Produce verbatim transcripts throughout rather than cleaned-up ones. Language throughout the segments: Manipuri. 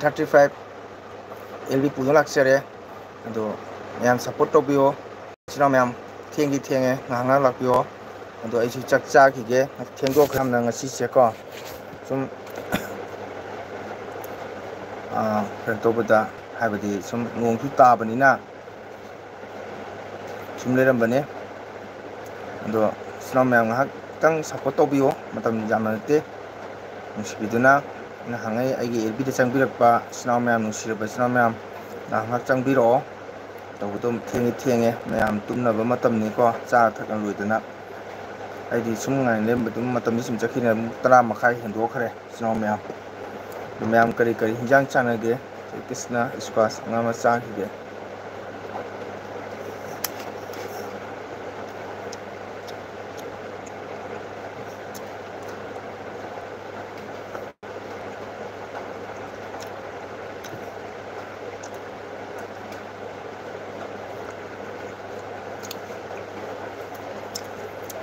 ꯊꯥꯔꯇꯤ ꯐꯥꯏꯚ ꯑꯦꯜ ꯕꯤ ꯄꯨꯗꯨꯅ ꯂꯥꯛꯆꯔꯦ꯫ ꯑꯗꯣ ꯃꯌꯥꯝ ꯁꯞꯄꯣꯔꯠ ꯇꯧꯕꯤꯌꯣ꯫ ꯏꯆꯤꯟ ꯏꯅꯥꯎ ꯃꯌꯥꯝ, ꯊꯦꯡꯗꯤ ꯊꯦꯡꯉꯦ, ꯉꯥꯏꯍꯥꯛ ꯉꯥꯏꯍꯥꯛ ꯂꯥꯛꯄꯤꯌꯣ꯫ ꯑꯗꯣ ꯑꯩꯁꯨ ꯆꯥꯛ ꯆꯥꯈꯤꯒꯦ, ꯊꯦꯡꯗꯣꯛꯈ꯭ꯔꯦ ꯌꯥꯝꯅ ꯉꯁꯤꯁꯦꯀꯣ꯫ ꯁꯨꯝ, ꯑꯥ, ꯀꯩꯅꯣ ꯇꯧꯕꯗ, ꯍꯥꯏꯕꯗꯤ ꯁꯨꯝ ꯅꯣꯡꯁꯨ ꯇꯥꯕꯅꯤꯅ ꯁꯨꯝ ꯂꯩꯔꯝꯕꯅꯦ꯫ ꯑꯗꯣ ꯏꯆꯤꯟ ꯏꯅꯥꯎ ꯃꯌꯥꯝ ꯉꯥꯏꯍꯥꯛꯇꯪ ꯁꯞꯄꯣꯔꯠ ꯇꯧꯕꯤꯌꯣ, ꯃꯇꯝ ꯌꯥꯝꯅ ꯅꯠꯇꯦ꯫ ꯅꯨꯡꯁꯤꯕꯤꯗꯨꯅ ꯅꯍꯥꯟꯉꯩ ꯑꯩꯒꯤ ꯑꯦꯜ ꯕꯤꯗ ꯆꯪꯕꯤꯔꯛꯄ ꯏꯆꯤꯟ ꯏꯅꯥꯎ ꯃꯌꯥꯝ, ꯅꯨꯡꯁꯤꯔꯕ ꯏꯆꯤꯟ ꯏꯅꯥꯎ ꯃꯌꯥꯝ, ꯉꯥꯏꯍꯥꯛ ꯉꯥꯏꯍꯥꯛ ꯆꯪꯕꯤꯔꯛꯑꯣ꯫ ꯇꯧꯕꯗꯣ ꯊꯦꯡꯗꯤ ꯊꯦꯡꯉꯦ, ꯃꯌꯥꯝ ꯇꯨꯝꯅꯕ ꯃꯇꯝꯅꯤꯀꯣ, ꯆꯥ ꯊꯛꯅ ꯂꯣꯏꯗꯅ꯫ ꯑꯩꯗꯤ ꯁꯨꯝ ꯉꯥꯏꯅ ꯂꯩꯔꯝꯕꯗꯨ ꯃꯇꯝꯗꯤ ꯁꯨꯝ ꯆꯠꯈꯤꯅ ꯄꯨꯡ ꯇꯔꯥ ꯃꯈꯥꯏ ꯍꯦꯟꯗꯣꯛꯈ꯭ꯔꯦ, ꯏꯆꯤꯟ ꯏꯅꯥꯎ ꯃꯌꯥꯝ꯫ ꯑꯗꯨ ꯃꯌꯥꯝ ꯀꯔꯤ ꯀꯔꯤ ꯍꯤꯟꯖꯥꯡ ꯆꯥꯟꯅꯒꯦ? ꯀ꯭ꯔꯤꯁꯅ ꯁ꯭ꯀ꯭ꯋꯥꯁ ꯉꯥ ꯑꯃ ꯆꯥꯈꯤꯒꯦ꯫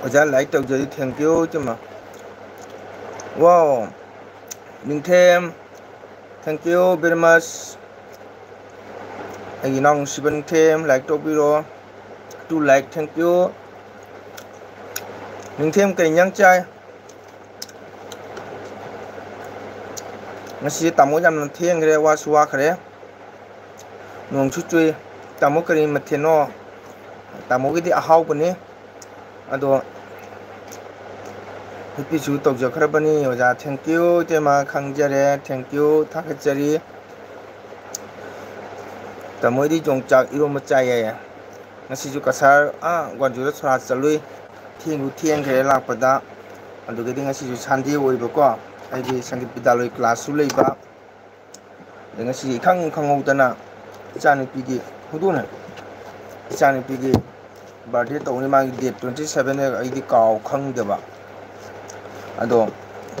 ꯑꯣꯖꯥ, ꯂꯥꯏꯛ ꯇꯧꯖꯔꯤ, thank you ꯏꯆꯝꯃ꯫ Wow, ꯅꯤꯡꯊꯦꯝ, thank you very much꯫ ꯑꯩꯒꯤ ꯏꯅꯥꯎ ꯅꯨꯡꯁꯤꯕ ꯅꯤꯡꯊꯦꯝ, ꯂꯥꯏꯛ ꯇꯧꯕꯤꯔꯣ꯫ Two like, thank you꯫ ꯅꯤꯡꯊꯦꯝ, ꯀꯩ ꯏꯟꯖꯥꯡ ꯆꯥꯏ? ꯉꯁꯤ ꯇꯥꯃꯣ ꯌꯥꯝꯅ ꯊꯦꯡꯈ꯭ꯔꯦ, ꯋꯥꯁꯨ ꯋꯥꯈ꯭ꯔꯦ, ꯅꯣꯡꯁꯨ ꯆꯨꯏ꯫ ꯇꯥꯃꯣ, ꯀꯔꯤ ꯃꯊꯦꯜꯅꯣ? ꯇꯥꯃꯣꯒꯤꯗꯤ ꯑꯍꯥꯎꯕꯅꯤ꯫ ꯑꯗꯣ ꯍꯤꯞꯄꯤꯁꯨ ꯇꯧꯖꯈ꯭ꯔꯕꯅꯤ ꯑꯣꯖꯥ꯫ Thank you ꯏꯇꯩꯃ, ꯈꯪꯖꯔꯦ, thank you, ꯊꯥꯒꯠꯆꯔꯤ꯫ ꯇꯥꯃꯣꯗꯤ ꯌꯣꯡꯆꯥꯛ ꯏꯔꯣꯝꯕ ꯆꯥꯏꯌꯦ꯫ ꯉꯁꯤꯁꯨ ꯀꯁꯥꯔ, ꯑꯥ, ꯒ꯭ꯋꯥꯟꯖꯨꯗ ꯁꯣꯔꯥꯠ ꯆꯠꯂꯨꯏ꯫ ꯊꯦꯡꯁꯨ ꯊꯦꯡꯈ꯭ꯔꯦ ꯂꯥꯛꯄꯗ꯫ ꯑꯗꯨꯒꯗꯤ ꯉꯁꯤꯁꯨ ꯁꯟꯗꯦ ꯑꯣꯏꯕꯀꯣ, ꯑꯩꯒꯤ ꯁꯪꯒꯤꯠ ꯕꯤꯗ꯭ꯌꯥꯂꯣꯏ ꯀ꯭ꯂꯥꯁꯁꯨ ꯂꯩꯕ꯫ ꯑꯗꯩ ꯉꯁꯤ ꯏꯈꯪ ꯈꯪꯍꯧꯗꯅ ꯏꯆꯥꯅꯨꯄꯤꯒꯤ, ꯍꯧꯗꯣꯛꯅ ꯏꯆꯥꯅꯨꯄꯤꯒꯤ ꯕꯥꯔꯗꯦ ꯇꯧꯅꯤ, ꯃꯥꯒꯤ date twenty seven ꯍꯥꯏ, ꯑꯩꯗꯤ ꯀꯥꯎ ꯈꯪꯗꯕ꯫ ꯑꯗꯣ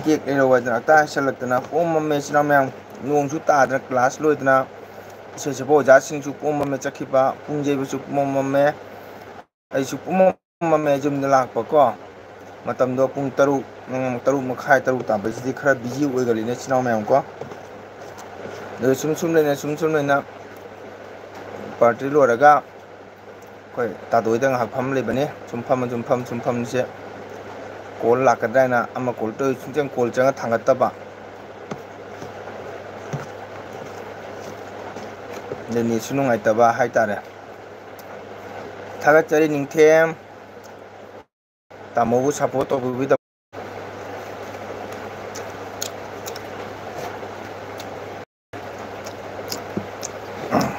ꯀꯦꯛ ꯂꯩꯔꯛꯑꯣ ꯍꯥꯏꯗꯅ ꯍꯦꯛꯇ ꯍꯥꯏꯁꯜꯂꯛꯇꯅ ꯄꯣꯝꯃꯝꯃꯦ ꯏꯆꯤꯟ ꯏꯅꯥꯎ ꯃꯌꯥꯝ꯫ ꯅꯣꯡꯁꯨ ꯇꯥꯗꯅ ꯀ꯭ꯂꯥꯁ ꯂꯣꯏꯗꯅ ꯏꯁꯩ ꯁꯛꯄ ꯑꯣꯖꯥꯁꯤꯡꯁꯨ ꯄꯣꯝꯃꯝꯃꯦ ꯆꯠꯈꯤꯕ, ꯄꯨꯡ ꯌꯩꯕꯁꯨ ꯄꯣꯝꯃꯝꯃꯦ꯫ ꯑꯩꯁꯨ ꯄꯣꯝꯃꯝꯃꯦ ꯌꯨꯝꯗ ꯂꯥꯛꯄꯀꯣ꯫ ꯃꯇꯝꯗꯣ ꯄꯨꯡ ꯇꯔꯨꯛ, ꯎꯝ, ꯇꯔꯨꯛ ꯃꯈꯥꯏ, ꯇꯔꯨꯛ ꯇꯥꯕꯁꯤꯗꯤ ꯈꯔ busy ꯑꯣꯏꯒꯜꯂꯤꯅꯦ ꯏꯆꯤꯟ ꯏꯅꯥꯎ ꯃꯌꯥꯝ ꯀꯣ꯫ ꯑꯗꯨ ꯁꯨꯝ ꯁꯨꯝ ꯂꯩꯅ, ꯁꯨꯝ ꯁꯨꯝ ꯂꯩꯅ party ꯂꯣꯏꯔꯒ ꯑꯩꯈꯣꯏ ꯇꯥꯗꯣꯏꯗ ꯉꯥꯏꯍꯥꯛ ꯐꯝ ꯂꯩꯕꯅꯤ꯫ ꯁꯨꯝ ꯐꯝꯃ, ꯁꯨꯝ ꯐꯝ, ꯁꯨꯝ ꯐꯝꯁꯦ call ꯂꯥꯛꯀꯗ꯭ꯔꯥ ꯍꯥꯏꯅ ꯑꯃ call ꯇꯧꯏ, ꯁꯨꯡꯆꯪ call ꯆꯪꯉ ꯊꯥꯡꯒꯠꯇꯕ꯫ ꯑꯗ netꯁꯨ ꯅꯨꯡꯉꯥꯏꯇꯕ ꯍꯥꯏꯇꯥꯔꯦ꯫ ꯊꯥꯒꯠꯆꯔꯤ ꯅꯤꯡꯊꯦꯝ꯫ ꯇꯥꯃꯣꯕꯨ support ꯇꯧꯕꯤꯕꯒꯤꯗꯃꯛ꯫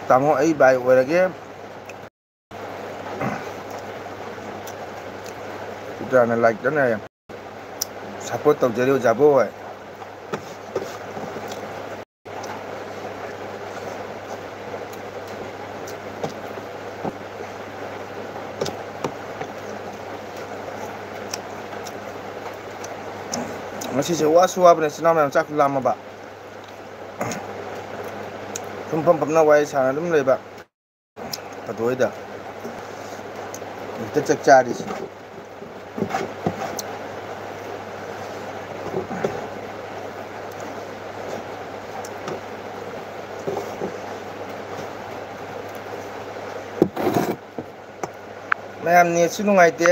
ꯇꯥꯃꯣ, ꯑꯩ ꯚꯥꯏ ꯑꯣꯏꯔꯒꯦ꯫ ꯎꯗ꯭ꯔꯥꯅ like ꯇꯅ support ꯇꯧꯖꯔꯤ ꯑꯣꯖꯥꯕꯨ ꯍꯣꯏ꯫ ꯉꯁꯤꯁꯦ ꯋꯥꯁꯨ ꯋꯥꯕꯅꯦ, ꯏꯆꯤꯟ ꯏꯅꯥꯎ ꯃꯌꯥꯝ ꯆꯥꯛꯁꯨ ꯂꯥꯝꯃꯕ꯫ ꯁꯨꯝ ꯐꯝ ꯐꯝꯅ ꯋꯥꯔꯤ ꯁꯥꯟꯅ ꯑꯗꯨꯝ ꯂꯩꯕ꯫ ꯑꯗꯨ ꯍꯣꯏꯗ ꯍꯦꯛꯇ ꯆꯥꯛ ꯆꯥꯔꯤꯁꯤ꯫ ꯃꯌꯥꯝ netꯁꯨ ꯅꯨꯡꯉꯥꯏꯇꯦ꯫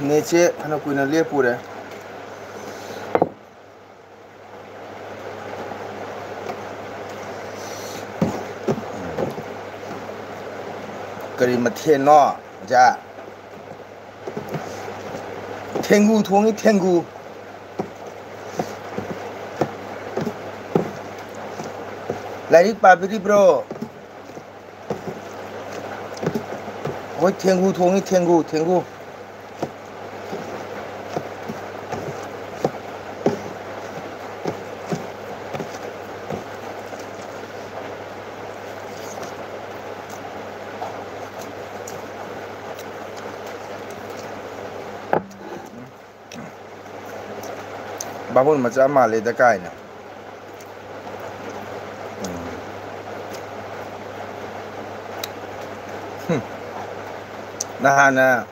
Netꯁꯦ ꯐꯅ ꯀꯨꯏꯅ ꯂꯦꯞꯄꯨꯔꯦ꯫ ꯀꯔꯤ ꯃꯊꯦꯜꯅꯣ, ꯑꯣꯖꯥ? ꯊꯦꯡꯒꯨ ꯊꯣꯡꯉꯤ, ꯊꯦꯡꯒꯨ꯫ ꯂꯥꯏꯔꯤꯛ ꯄꯥꯕꯤꯔꯤꯕ꯭ꯔꯣ? ꯑꯩꯈꯣꯏ ꯊꯦꯡꯒꯨ ꯊꯣꯡꯉꯤ, ꯊꯦꯡꯒꯨ, ꯊꯦꯡꯒꯨ꯫ ꯕꯥꯃꯣꯟ ꯃꯆꯥ ꯃꯥꯜꯂꯦꯗ ꯀꯥꯏꯅ꯫ ꯍꯨꯝ꯫ ꯅꯍꯥꯟꯅ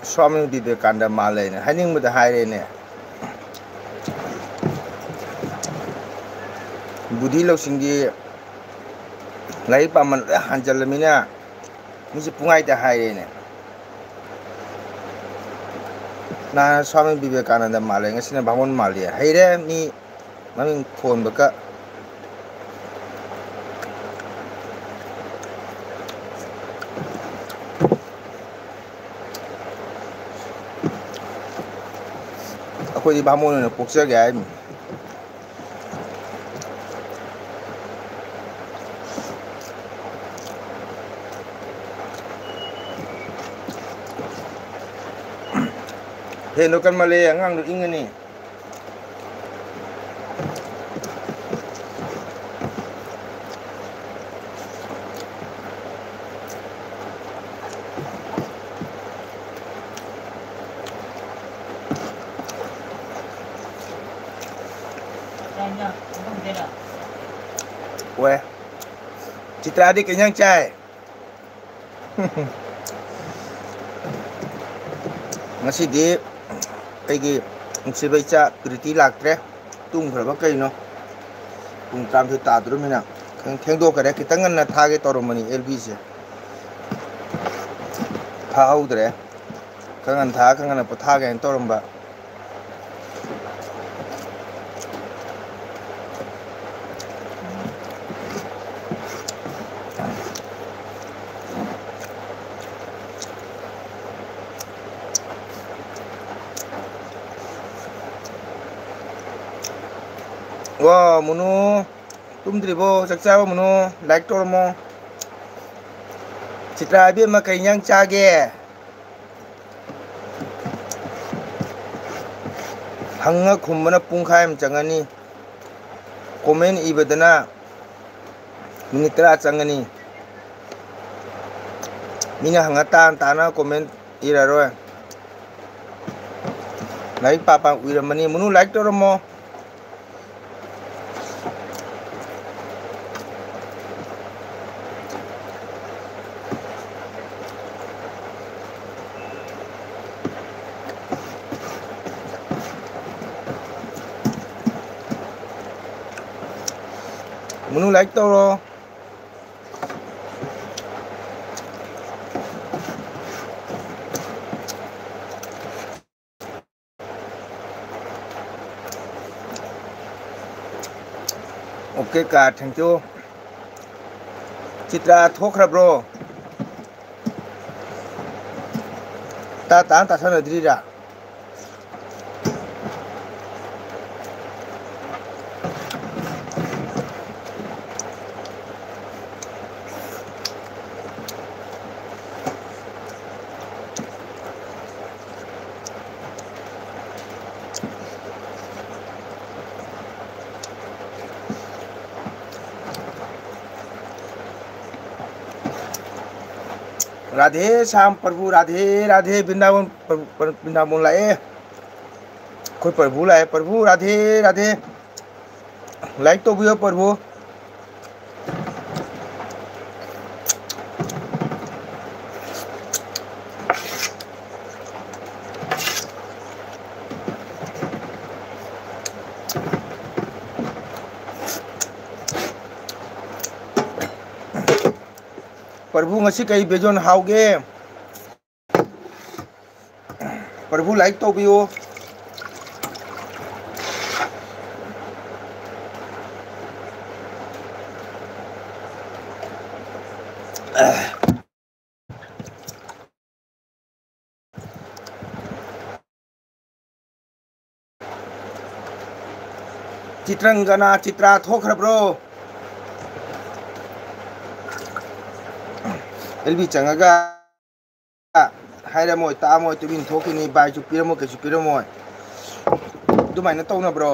ꯁ꯭ꯋꯥꯃꯤ ꯕꯤꯕꯦꯀꯥꯅꯟꯗ ꯃꯥꯜꯂꯦꯅ ꯍꯥꯏꯅꯤꯡꯕꯗ ꯍꯥꯏꯔꯦꯅꯦ꯫ ꯕꯨꯙꯤ ꯂꯧꯁꯤꯡꯒꯤ ꯂꯥꯏꯔꯤꯛ ꯄꯥꯃꯟ ꯂꯣꯏ ꯍꯟꯖꯜꯂꯃꯤꯅ ꯃꯤꯁꯦ ꯄꯨꯡꯍꯥꯏꯗ ꯍꯥꯏꯔꯦꯅꯦ꯫ ꯅꯍꯥꯟ ꯁ꯭ꯋꯥꯃꯤ ꯕꯤꯕꯦꯀꯥꯅꯟꯗ ꯃꯥꯜꯂꯦ, ꯉꯁꯤꯅ ꯕꯥꯃꯣꯟ ꯃꯥꯜꯂꯦ꯫ ꯍꯩꯔꯦ ꯃꯤ ꯃꯃꯤꯡ ꯊꯣꯟꯕꯒ꯫ ꯑꯩꯈꯣꯏꯗꯤ ꯕꯥꯃꯣꯟ ꯑꯣꯏꯅ ꯄꯣꯛꯆꯒꯦ ꯍꯥꯏꯃꯤ꯫ ꯐꯦꯟꯗꯣ ꯀꯟꯃꯜꯂꯦ, ꯑꯉꯥꯡꯗꯣ ꯏꯪꯉꯅꯤ꯫ ꯑꯣꯏ꯫ ꯆꯤꯇ꯭ꯔꯥꯗꯤ ꯀꯩ ꯏꯟꯖꯥꯡ ꯆꯥꯏ? ꯉꯁꯤꯗꯤ ꯑꯩꯒꯤ ꯅꯨꯡꯁꯤꯕ ꯏꯆꯥ ꯄ꯭ꯔꯤꯇꯤ ꯂꯥꯛꯇ꯭ꯔꯦ꯫ ꯇꯨꯝꯈ꯭ꯔꯕ ꯀꯩꯅꯣ? ꯄꯨꯡ ꯇꯔꯥꯃꯥꯊꯣꯏ ꯇꯥꯗꯣꯔꯃꯤꯅ ꯈꯤꯇꯪ ꯊꯦꯡꯗꯣꯛꯈ꯭ꯔꯦ꯫ ꯈꯤꯇꯪ ꯉꯟꯅ ꯊꯥꯒꯦ ꯇꯧꯔꯝꯕꯅꯤ ꯑꯦꯜ ꯕꯤꯁꯦ꯫ ꯊꯥꯍꯧꯗ꯭ꯔꯦ꯫ ꯈꯔ ꯉꯟꯅ ꯊꯥꯔꯒ ꯈꯔ ꯉꯟꯅ ꯄꯣꯊꯥꯒꯦ ꯍꯥꯏꯅ ꯇꯧꯔꯝꯕ꯫ ꯋꯥ, ꯃꯨꯅꯨ, ꯇꯨꯝꯗ꯭ꯔꯤꯕꯣ? ꯆꯥꯛ ꯆꯥꯕ, ꯃꯨꯅꯨ? ꯂꯥꯏꯛ ꯇꯧꯔꯝꯃꯣ꯫ ꯆꯤꯇ꯭ꯔꯥ ꯏꯕꯦꯝꯃ, ꯀꯩ ꯏꯟꯖꯥꯡ ꯆꯥꯒꯦ? ꯍꯪꯉ ꯈꯨꯝꯕꯅ ꯄꯨꯡꯈꯥꯏ ꯑꯃ ꯆꯪꯉꯅꯤ꯫ ꯀꯣꯃꯦꯟ ꯏꯕꯗꯅ ꯃꯤꯅꯤꯠ ꯇꯔꯥ ꯆꯪꯒꯅꯤ꯫ ꯃꯤꯅ ꯍꯪꯉ ꯇꯥꯅ ꯇꯥꯅ ꯀꯣꯃꯦꯟ ꯏꯔꯔꯣꯏ꯫ ꯂꯥꯏꯔꯤꯛ ꯄꯥ ꯄꯥ ꯎꯏꯔꯝꯃꯅꯤ꯫ ꯃꯨꯅꯨ, ꯂꯥꯏꯛ ꯇꯧꯔꯝꯃꯣ꯫ ꯃꯨꯅꯨ, like ꯇꯧꯔꯣ꯫ Okay ka, thank you꯫ Chitra ꯊꯣꯛꯈ꯭ꯔꯕ꯭ꯔꯣ? ꯇꯥ ꯇꯥꯅ ꯇꯥꯁꯟꯅꯗ꯭ꯔꯤꯔꯥ? ꯔꯥꯙꯦ ꯁ꯭ꯌꯥꯝ ꯄ꯭ꯔꯚꯨ, ꯔꯥꯙꯦ ꯔꯥꯙꯦ꯫ ꯕ꯭ꯔꯤꯟꯗꯥꯕꯟ ꯄ꯭ꯔꯚꯨ, ꯄ꯭ꯔꯚꯨ, ꯕ꯭ꯔꯤꯟꯗꯥꯕꯟ ꯂꯥꯛꯑꯦ꯫ ꯑꯩꯈꯣꯏ ꯄ꯭ꯔꯚꯨ ꯂꯥꯛꯑꯦ꯫ ꯄ꯭ꯔꯚꯨ, ꯔꯥꯙꯦ ꯔꯥꯙꯦ꯫ Like ꯇꯧꯕꯤꯌꯣ ꯄ꯭ꯔꯚꯨ꯫ ꯄ꯭ꯔꯚꯨ, ꯉꯁꯤ ꯀꯩ ꯕꯦꯖꯣꯟ ꯍꯥꯎꯒꯦ? ꯄ꯭ꯔꯚꯨ, like ꯇꯧꯕꯤꯌꯨ꯫ ꯆꯤꯇ꯭ꯔꯪꯒꯅꯥ, ꯆꯤꯇ꯭ꯔꯥ ꯊꯣꯛꯈ꯭ꯔꯕ꯭ꯔꯣ? ꯑꯦꯜ ꯕꯤ ꯆꯪꯉꯒ ꯍꯥꯏꯔꯝꯃꯣꯏ, ꯇꯥꯛꯑꯝꯃꯣꯏ, ꯇꯨꯃꯤꯟ ꯊꯣꯛꯈꯤꯅꯤ, ꯕꯥꯏꯁꯨ ꯄꯤꯔꯝꯃꯣꯏ, ꯀꯩꯁꯨ ꯄꯤꯔꯝꯃꯣꯏ꯫ ꯑꯗꯨꯃꯥꯏꯅ ꯇꯧꯅꯕ꯭ꯔꯣ?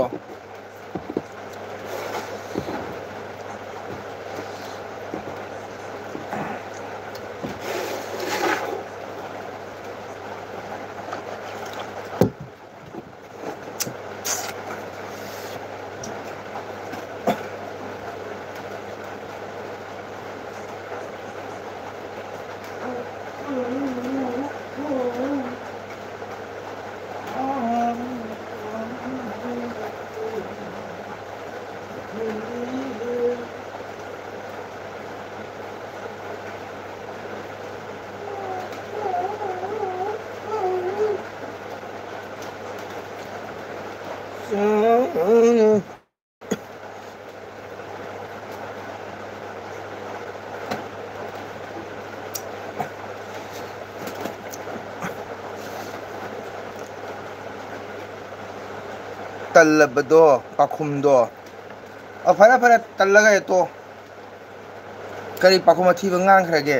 ꯇꯜꯂꯕꯗꯣ, ꯄꯥꯈꯨꯝꯗꯣ꯫ ꯑ, ꯐꯔꯦ, ꯐꯔꯦ, ꯇꯜꯂꯒ ꯇꯣꯛꯑꯣ꯫ ꯀꯔꯤ ꯄꯥꯈꯨꯝ ꯑꯊꯤꯕ ꯉꯥꯡꯈ꯭ꯔꯒꯦ?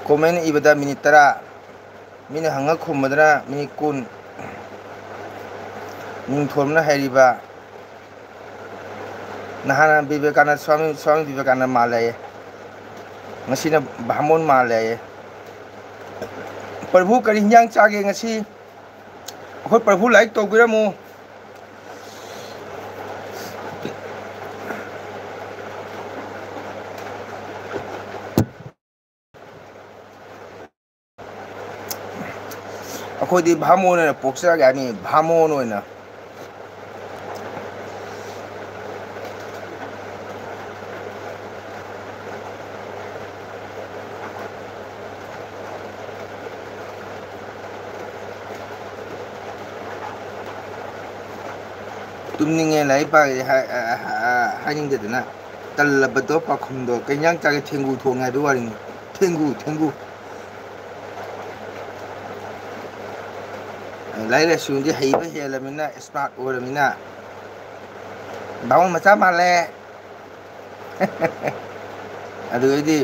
Comment ꯏꯕꯗ minute ꯇꯔꯥ, ꯃꯤꯅ ꯍꯪꯉ ꯈꯨꯝꯕꯗꯅ minute ꯀꯨꯟ꯫ ꯅꯤꯡꯊꯣꯝꯅ ꯍꯥꯏꯔꯤꯕ, ꯅꯍꯥꯟꯅ ꯕꯤꯕꯦꯀꯥꯅꯟꯗ, ꯁ꯭ꯋꯥꯃꯤ, ꯁ꯭ꯋꯥꯃꯤ ꯕꯤꯕꯦꯀꯥꯅꯟꯗ ꯃꯥꯜꯂꯦ ꯍꯥꯏꯌꯦ, ꯉꯁꯤꯅ ꯚꯥꯃꯣꯟ ꯃꯥꯜꯂꯦ ꯍꯥꯏꯌꯦ꯫ ꯄ꯭ꯔꯚꯨ, ꯀꯔꯤ ꯍꯤꯟꯖꯥꯡ ꯆꯥꯒꯦ ꯉꯁꯤ? ꯑꯩꯈꯣꯏ ꯄ꯭ꯔꯚꯨ ꯂꯥꯏꯔꯤꯛ ꯇꯧꯕꯤꯔꯝꯃꯨ꯫ ꯑꯩꯈꯣꯏꯗꯤ ꯚꯥꯃꯣꯟ ꯑꯣꯏꯅ ꯄꯣꯛꯆꯒꯦ ꯍꯥꯏꯕꯅꯤ, ꯚꯥꯃꯣꯟ ꯑꯣꯏꯅ꯫ ꯇꯨꯝꯅꯤꯡꯉꯦ, ꯂꯥꯏꯔꯤꯛ ꯄꯥꯒꯦ ꯍꯥꯏ-, ꯑ, ꯑ, ꯑ, ꯍꯥꯏꯅꯤꯡꯗꯗꯅ꯫ ꯇꯜꯂꯕꯗꯣ ꯄꯥꯈꯨꯝꯗꯣ꯫ ꯀꯩ ꯏꯟꯖꯥꯡ ꯆꯥꯒꯦ? ꯊꯦꯡꯒꯨ ꯊꯣꯡꯉꯦ ꯍꯥꯏꯕꯒꯤ ꯋꯥꯔꯤꯅꯤ꯫ ꯊꯦꯡꯒꯨ, ꯊꯦꯡꯒꯨ꯫ ꯂꯥꯏꯔꯤꯛ ꯂꯥꯏꯁꯨꯗꯤ ꯍꯩꯕ ꯍꯦꯜꯂꯃꯤꯅ, smart ꯑꯣꯏꯔꯃꯤꯅ, ꯕꯥꯃꯣꯟ ꯃꯆꯥ ꯃꯥꯜꯂꯦ꯫ ꯑꯗꯨꯗꯩꯗꯤ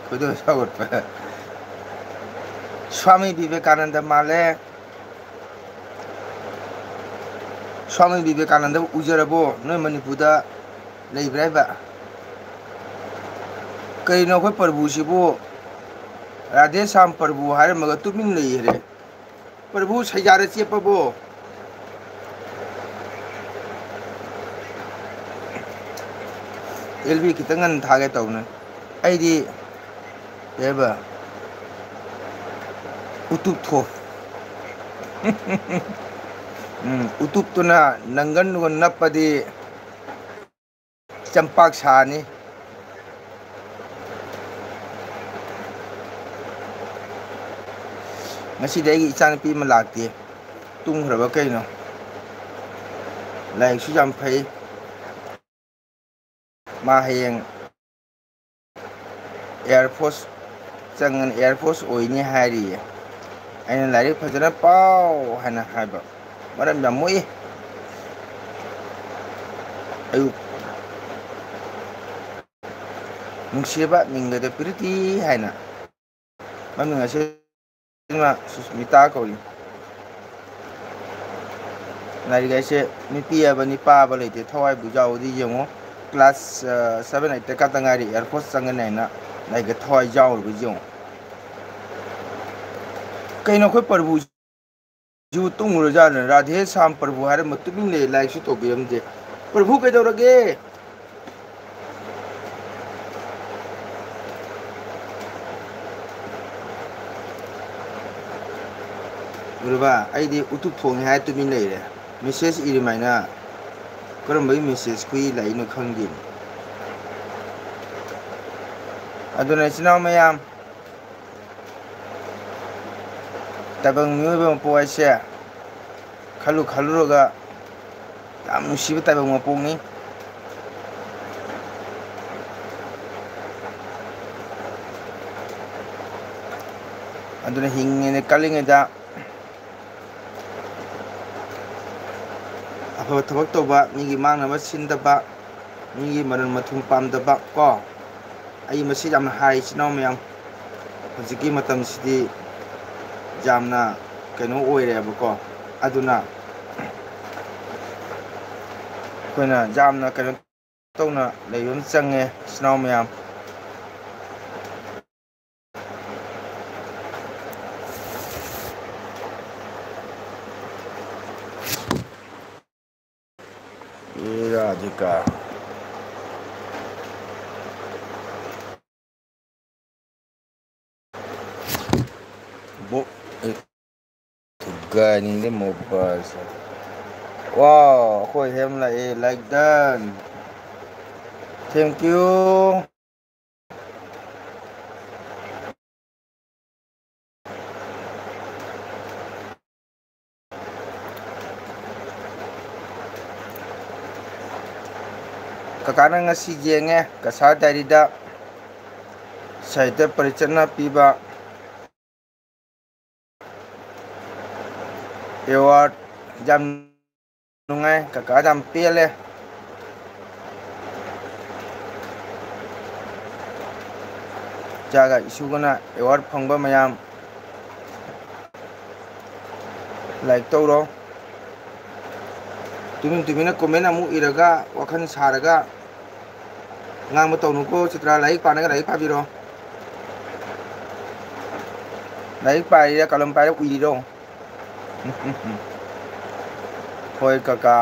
ꯈꯣꯏꯗꯧ ꯁꯥꯎꯒꯠꯄ꯫ ꯁ꯭ꯋꯥꯃꯤ ꯕꯤꯕꯦꯀꯥꯅꯟꯗ ꯃꯥꯜꯂꯦ꯫ ꯁ꯭ꯋꯥꯃꯤ ꯕꯤꯕꯦꯀꯥꯅꯟꯗꯕꯨ ꯎꯖꯔꯕꯣ? ꯅꯣꯏ ꯃꯅꯤꯄꯨꯔꯗ ꯂꯩꯕ꯭ꯔꯥ ꯍꯥꯏꯕ? ꯀꯩꯅꯣ ꯑꯩꯈꯣꯏ ꯄ꯭ꯔꯚꯨꯁꯤꯕꯨ, ꯔꯥꯙꯦ ꯁ꯭ꯌꯥꯝ ꯄ꯭ꯔꯚꯨ ꯍꯥꯏꯔꯝꯃꯒ ꯇꯨꯃꯤꯟ ꯂꯩꯈ꯭ꯔꯦ꯫ ꯄ꯭ꯔꯚꯨ ꯁꯩꯖꯥꯗ ꯆꯦꯞꯄꯕꯣ? ꯑꯦꯜ ꯕꯤ ꯈꯤꯇꯪ ꯉꯟꯅ ꯊꯥꯒꯦ ꯇꯧꯕꯅꯦ꯫ ꯑꯩꯗꯤ ꯀꯩ ꯍꯥꯏꯕ? ꯎꯇꯨꯞ ꯊꯣ-, ꯎꯝ, ꯎꯇꯨꯞꯇꯨꯅ ꯅꯪꯒꯟꯗꯨꯒ ꯅꯞꯄꯗꯤ ꯆꯝꯄꯥꯛ ꯁꯥꯅꯤ꯫ ꯉꯁꯤꯗꯤ ꯑꯩꯒꯤ ꯏꯆꯥꯅꯨꯄꯤ ꯑꯃ ꯂꯥꯛꯇꯦ꯫ ꯇꯨꯝꯈ꯭ꯔꯕ ꯀꯩꯅꯣ? ꯂꯥꯏꯔꯤꯛꯁꯨ ꯌꯥꯝ ꯐꯩ꯫ ꯃꯥ ꯍꯌꯦꯡ Air Force ꯆꯪꯉꯅꯤ, Air Force ꯑꯣꯏꯅꯤ ꯍꯥꯏꯔꯤꯌꯦ꯫ ꯑꯩꯅ "ꯂꯥꯏꯔꯤꯛ ꯐꯖꯅ ꯄꯥꯎ" ꯍꯥꯏꯅ ꯍꯥꯏꯕ꯫ ꯃꯔꯝ ꯌꯥꯝ ꯃꯣꯛꯏ꯫ ꯑꯌꯨꯛ ꯅꯨꯡꯁꯤꯕ ꯃꯤꯡꯒꯗꯣ ꯄ꯭ꯔꯤꯇꯤ ꯍꯥꯏꯅ꯫ ꯃꯃꯤꯡ ꯑꯁꯦꯡꯕ ꯁꯨꯁꯃꯤꯇꯥ ꯀꯧꯏ꯫ ꯂꯥꯏꯔꯤꯛ ꯍꯥꯏꯁꯦ ꯅꯨꯄꯤ ꯍꯥꯏꯕ ꯅꯨꯄꯥ ꯍꯥꯏꯕ ꯂꯩꯇꯦ, ꯊꯋꯥꯏꯕꯨ ꯌꯥꯎꯔꯗꯤ ꯌꯦꯡꯉꯣ꯫ ꯀ꯭ꯂꯥꯁ, ꯑ, ꯁꯚꯦꯟ, ꯑꯩꯠꯇ ꯈꯛꯇ ꯉꯥꯏꯔꯤ Air Force ꯆꯪꯒꯅꯤ ꯍꯥꯏꯅ ꯂꯥꯏꯔꯤꯛꯇ ꯊꯋꯥꯏ ꯌꯥꯎꯔꯤꯕ ꯌꯦꯡꯉꯣ꯫ ꯀꯩꯅꯣ ꯑꯩꯈꯣꯏ ꯄ꯭ꯔꯚꯨꯁꯤꯕꯨ ꯇꯨꯝꯃꯨꯔꯖꯥꯠꯂ? ꯔꯥꯙꯦ ꯁ꯭ꯌꯥꯝ ꯄ꯭ꯔꯚꯨ ꯍꯥꯏꯔꯝꯕ ꯇꯨꯃꯤꯟ ꯂꯩ, ꯂꯥꯏꯔꯤꯛꯁꯨ ꯇꯧꯕꯤꯔꯝꯗꯦ꯫ ꯄ꯭ꯔꯚꯨ ꯀꯩꯗꯧꯔꯒꯦ? ꯎꯔꯕ? ꯑꯩꯗꯤ ꯎꯇꯨꯞ ꯊꯣꯡꯉꯦ ꯍꯥꯏꯔ ꯇꯨꯃꯤꯟ ꯂꯩꯔꯦ꯫ ꯃꯦꯁꯦꯖ ꯏꯔꯤꯃꯥꯏꯅ ꯀꯔꯝꯕꯒꯤ ꯃꯦꯁꯦꯖ ꯈꯨꯏ ꯂꯥꯛꯏꯅꯣ ꯈꯪꯗꯦ꯫ ꯑꯗꯨꯅ ꯏꯆꯤꯟ ꯏꯅꯥꯎ ꯃꯌꯥꯝ, ꯇꯥꯏꯕꯪ ꯃꯤꯑꯣꯏꯕ ꯃꯄꯣꯛ ꯍꯥꯏꯁꯦ ꯈꯜꯂꯨ ꯈꯜꯂꯨꯔꯒ ꯌꯥꯝ ꯅꯨꯡꯁꯤꯕ ꯇꯥꯏꯕꯪ ꯃꯄꯣꯛꯅꯤ꯫ ꯑꯗꯨꯅ ꯍꯤꯡꯉꯤꯉꯩꯗ, ꯀꯜꯂꯤꯉꯩꯗ ꯑꯐꯕ ꯊꯕꯛ ꯇꯧꯕ, ꯃꯤꯒꯤ ꯃꯥꯡꯅꯕ ꯁꯤꯟꯗꯕ, ꯃꯤꯒꯤ ꯃꯔꯟ ꯃꯊꯨꯝ ꯄꯥꯝꯗꯕ ꯀꯣ꯫ ꯑꯩ ꯃꯁꯤ ꯌꯥꯝꯅ ꯍꯥꯏ, ꯏꯆꯤꯟ ꯏꯅꯥꯎ ꯃꯌꯥꯝ꯫ ꯍꯧꯖꯤꯛꯀꯤ ꯃꯇꯝꯁꯤꯗꯤ ꯌꯥꯝꯅ ꯀꯩꯅꯣ ꯑꯣꯏꯔꯦꯕꯀꯣ꯫ ꯑꯗꯨꯅ ꯑꯩꯈꯣꯏꯅ ꯌꯥꯝꯅ ꯀꯩꯅꯣ ꯇꯧꯅ ꯂꯩꯕ ꯑꯃ ꯆꯪꯉꯦ, ꯏꯆꯤꯟ ꯏꯅꯥꯎ ꯃꯌꯥꯝ꯫ ꯏꯔꯥꯗꯤꯀꯥ꯫ ꯕꯣ-, ꯑꯦ, ꯊꯨꯒꯥꯏꯅꯤꯡꯗꯦ ꯃꯣꯕꯥꯏꯜꯁꯦ꯫ ꯋꯥꯎ, ꯑꯩꯈꯣꯏ ꯍꯦꯝ ꯂꯥꯛꯑꯦ, like done. Thank you. ꯀꯀꯥꯅ ꯉꯁꯤ ꯌꯦꯡꯉꯦ ꯀꯁꯥꯔ ꯗꯥꯏꯔꯤꯗ ꯁꯥꯍꯤꯇ꯭ꯌ ꯄꯔꯤꯁꯠꯅ ꯄꯤꯕ ꯑꯦꯋꯥꯔꯗ꯫ ꯌꯥꯝ ꯅꯨꯡꯉꯥꯏ, ꯀꯀꯥ ꯌꯥꯝ ꯄꯦꯜꯂꯦ꯫ ꯏꯆꯥꯒ ꯏꯁꯨꯒꯅ ꯑꯦꯋꯥꯔꯗ ꯐꯪꯕ ꯃꯌꯥꯝ ꯂꯥꯏꯛ ꯇꯧꯔꯣ꯫ ꯇꯨꯃꯤꯟ ꯇꯨꯃꯤꯟꯅ ꯀꯣꯃꯦꯟ ꯑꯃꯨꯛ ꯏꯔꯒ ꯋꯥꯈꯜ ꯁꯥꯔꯒ ꯉꯥꯡꯕ ꯇꯧꯅꯨꯀꯣ꯫ ꯆꯤꯇ꯭ꯔꯥ, ꯂꯥꯏꯔꯤꯛ ꯄꯥꯅꯒ ꯂꯥꯏꯔꯤꯛ ꯄꯥꯕꯤꯔꯣ꯫ ꯂꯥꯏꯔꯤꯛ ꯄꯥꯏꯔꯤꯔ ꯀꯂꯝ ꯄꯥꯏꯔ ꯎꯏꯔꯤꯔꯣ? ꯍꯣꯏ ꯀꯀꯥ꯫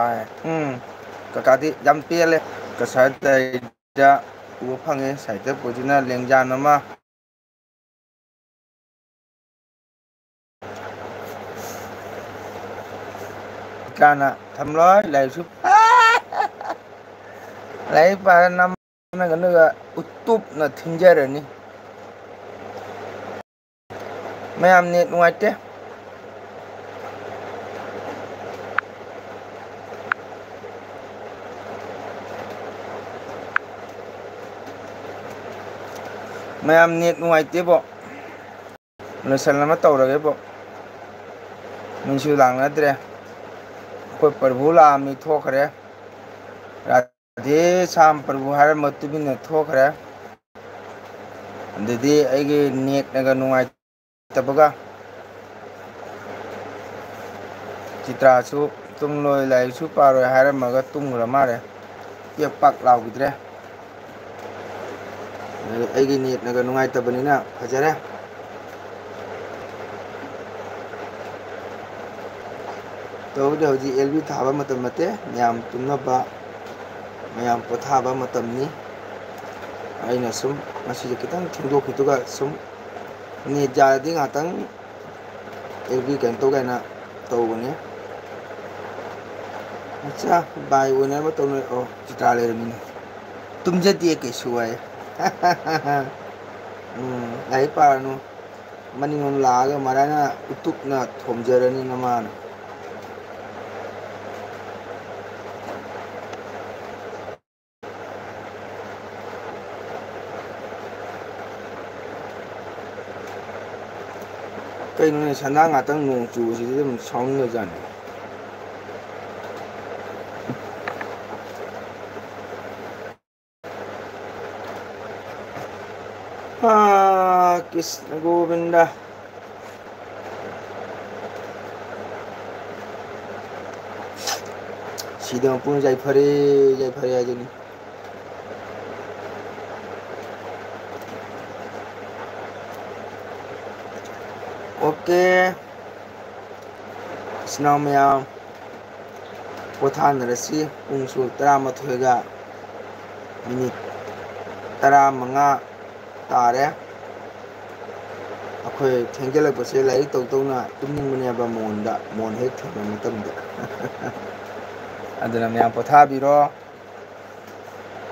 ꯎꯝ, ꯀꯀꯥꯗꯤ ꯌꯥꯝ ꯄꯦꯜꯂꯦ꯫ ꯀꯁꯥꯔꯗ ꯎꯕ ꯐꯪꯉꯦ ꯁꯥꯍꯤꯇ꯭ꯌ ꯄꯨꯁꯤꯅ ꯂꯦꯡꯖꯥꯟ ꯑꯃ꯫ ꯀꯥꯟꯅ ꯊꯝꯂꯣꯏ ꯂꯥꯏꯔꯤꯛꯁꯨ꯫ ꯂꯥꯏꯔꯤꯛ ꯄꯥꯔ ꯅꯝꯃꯒ ꯅꯣꯏꯒ ꯎꯇꯨꯞꯅ ꯊꯤꯟꯖꯔꯅꯤ꯫ ꯃꯌꯥꯝ ꯅꯦꯠ ꯅꯨꯡꯉꯥꯏꯇꯦ꯫ ꯃꯌꯥꯝ ꯅꯦꯠ ꯅꯨꯡꯉꯥꯏꯇꯦꯕꯣ꯫ ꯂꯣꯏꯁꯜ ꯑꯃ ꯇꯧꯔꯒꯦꯕꯣ꯫ ꯃꯤꯁꯨ ꯂꯥꯡꯅꯗ꯭ꯔꯦ꯫ ꯑꯩꯈꯣꯏ ꯄ꯭ꯔꯚꯨ ꯂꯥꯛꯑꯝꯃꯤ, ꯊꯣꯛꯈ꯭ꯔꯦ꯫ ꯔꯥꯙꯦ ꯁ꯭ꯌꯥꯝ ꯄ꯭ꯔꯚꯨ ꯍꯥꯏꯔꯝꯕ ꯇꯨꯃꯤꯟꯅ ꯊꯣꯛꯈ꯭ꯔꯦ꯫ ꯑꯗꯨꯗꯤ ꯑꯩꯒꯤ ꯅꯦꯠꯅꯒ ꯅꯨꯡꯉꯥꯏꯇꯕꯒ꯫ ꯆꯤꯇ꯭ꯔꯥꯁꯨ ꯇꯨꯝꯂꯣꯏ, ꯂꯥꯏꯔꯤꯛꯁꯨ ꯄꯥꯔꯣꯏ ꯍꯥꯏꯔꯝꯃꯒ ꯇꯨꯝꯈ꯭ꯔ ꯃꯥꯜꯂꯦ꯫ ꯄꯦꯛ ꯄꯥꯛ ꯂꯥꯎꯈꯤꯗ꯭ꯔꯦ꯫ ꯑꯩꯒꯤ ꯅꯦꯠꯅꯒ ꯅꯨꯡꯉꯥꯏꯇꯕꯅꯤꯅ ꯐꯖꯔꯦ꯫ ꯇꯧꯕꯗꯤ ꯍꯧꯖꯤꯛ ꯑꯦꯜ ꯕꯤ ꯊꯥꯕ ꯃꯇꯝ ꯅꯠꯇꯦ, ꯃꯌꯥꯝ ꯇꯨꯝꯅꯕ, ꯃꯌꯥꯝ ꯄꯣꯊꯥꯕ ꯃꯇꯝꯅꯤ꯫ ꯑꯩꯅ ꯁꯨꯝ ꯉꯁꯤꯁꯦ ꯈꯤꯇꯪ ꯊꯦꯡꯗꯣꯛꯈꯤꯗꯨꯒ ꯁꯨꯝ ꯅꯦꯠ ꯌꯥꯔꯗꯤ ꯉꯥꯏꯍꯥꯛꯇꯪ ꯑꯦꯜ ꯕꯤ ꯀꯩꯅꯣ ꯇꯧꯒꯦ ꯍꯥꯏꯅ ꯇꯧꯕꯅꯦ꯫ ꯑꯠꯆꯥ, ꯕꯥꯏ ꯑꯣꯏꯅꯕ ꯇꯧꯅ-, ꯑꯣ, ꯆꯤꯇ꯭ꯔꯥ ꯂꯩꯔꯝꯃꯤꯅꯦ꯫ ꯇꯨꯝꯖꯗꯦ ꯀꯩꯁꯨ ꯍꯥꯏ꯫ ꯎꯝ, ꯂꯥꯏꯔꯤꯛ ꯄꯥꯔꯅꯨ꯫ ꯃꯅꯤꯡꯂꯣꯝ ꯂꯥꯛꯑꯒ ꯃꯔꯥꯏꯅ ꯎꯇꯨꯞꯅ ꯊꯣꯝꯖꯔꯅꯤ ꯅꯃꯥꯅ꯫ ꯀꯩꯅꯣꯅꯦ, ꯁꯟꯗꯥ ꯉꯥꯛꯇꯪ ꯅꯣꯡ ꯆꯨꯕꯁꯤꯗꯤ ꯑꯗꯨꯝ ꯁꯥꯎꯅꯤꯡꯈ꯭ꯔꯖꯥꯠꯅꯤ꯫ ꯑꯥ, ꯀ꯭ꯔꯤꯁꯅ ꯒꯣꯕꯤꯟꯗ꯫ ꯁꯤꯗ ꯃꯄꯨꯅ ꯌꯥꯏꯐꯔꯦ, ꯌꯥꯏꯐꯔꯦ ꯍꯥꯏꯗꯨꯅꯤ꯫ ꯑꯣꯀꯦ꯫ ꯏꯆꯤꯟ ꯏꯅꯥꯎ ꯃꯌꯥꯝ, ꯄꯣꯊꯥꯅꯔꯁꯤ꯫ ꯄꯨꯡꯁꯨ ꯇꯔꯥꯃꯥꯊꯣꯏꯒ ꯃꯤꯅꯤꯠ ꯇꯔꯥꯃꯉꯥ ꯇꯥꯔꯦ꯫ ꯑꯩꯈꯣꯏ ꯊꯦꯡꯖꯤꯜꯂꯛꯄꯁꯦ ꯂꯥꯏꯔꯤꯛ ꯇꯧ ꯇꯧꯅ ꯇꯨꯝꯅꯤꯡꯕꯅꯦꯕ ꯃꯣꯟꯗ, ꯃꯣꯟ ꯍꯦꯛ ꯊꯦꯡꯕ ꯃꯇꯝꯗ꯫ ꯑꯗꯨꯅ ꯃꯌꯥꯝ ꯄꯣꯊꯥꯕꯤꯔꯣ꯫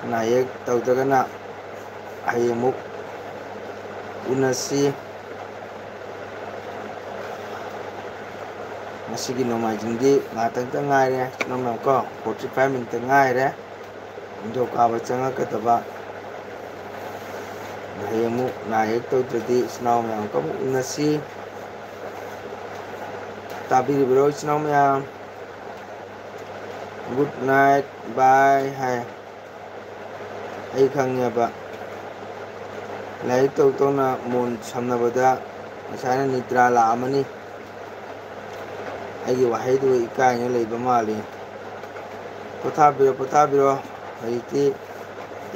ꯑꯅꯥ ꯑꯌꯦꯛ ꯇꯧꯗ꯭ꯔꯒꯅ ꯍꯌꯦꯡ ꯑꯃꯨꯛ ꯎꯅꯁꯤ꯫ ꯉꯁꯤꯒꯤ ꯅꯣꯡꯃꯥꯏꯖꯤꯡꯗꯤ ꯉꯥꯏꯍꯥꯛꯇꯪꯇ ꯉꯥꯏꯔꯦ, ꯏꯆꯤꯟ ꯏꯅꯥꯎ ꯃꯌꯥꯝ ꯀꯣ, forty five minute ꯉꯥꯏꯔꯦ꯫ ꯅꯤꯡꯊꯧꯀꯥꯕ ꯆꯪꯉꯛꯀꯗꯕ꯫ ꯍꯌꯦꯡ ꯑꯃꯨꯛ ꯑꯅꯥ ꯑꯌꯦꯛ ꯇꯧꯗ꯭ꯔꯗꯤ ꯏꯆꯤꯟ ꯏꯅꯥꯎ ꯃꯌꯥꯝ ꯑꯃꯨꯛ ꯎꯅꯁꯤ꯫ ꯇꯥꯕꯤꯔꯤꯕ꯭ꯔꯣ ꯏꯆꯤꯟ ꯏꯅꯥꯎ ꯃꯌꯥꯝ? Good night, bye ꯍꯥꯏ꯫ ꯑꯩ ꯈꯪꯉꯦꯕ, ꯂꯥꯏꯔꯤꯛ ꯇꯧ ꯇꯧꯅ ꯃꯣꯟ ꯁꯝꯅꯕꯗ ꯉꯁꯥꯏꯅ ꯅꯤꯗ꯭ꯔꯥ ꯂꯥꯛꯑꯝꯃꯅꯤ꯫ ꯑꯩꯒꯤ ꯋꯥꯍꯩꯗꯨ ꯏꯀꯥꯏꯅ ꯂꯩꯕ ꯃꯥꯜꯂꯤ꯫ ꯄꯣꯊꯥꯕꯤꯔꯣ, ꯄꯣꯊꯥꯕꯤꯔꯣ꯫ ꯍꯧꯖꯤꯛꯇꯤ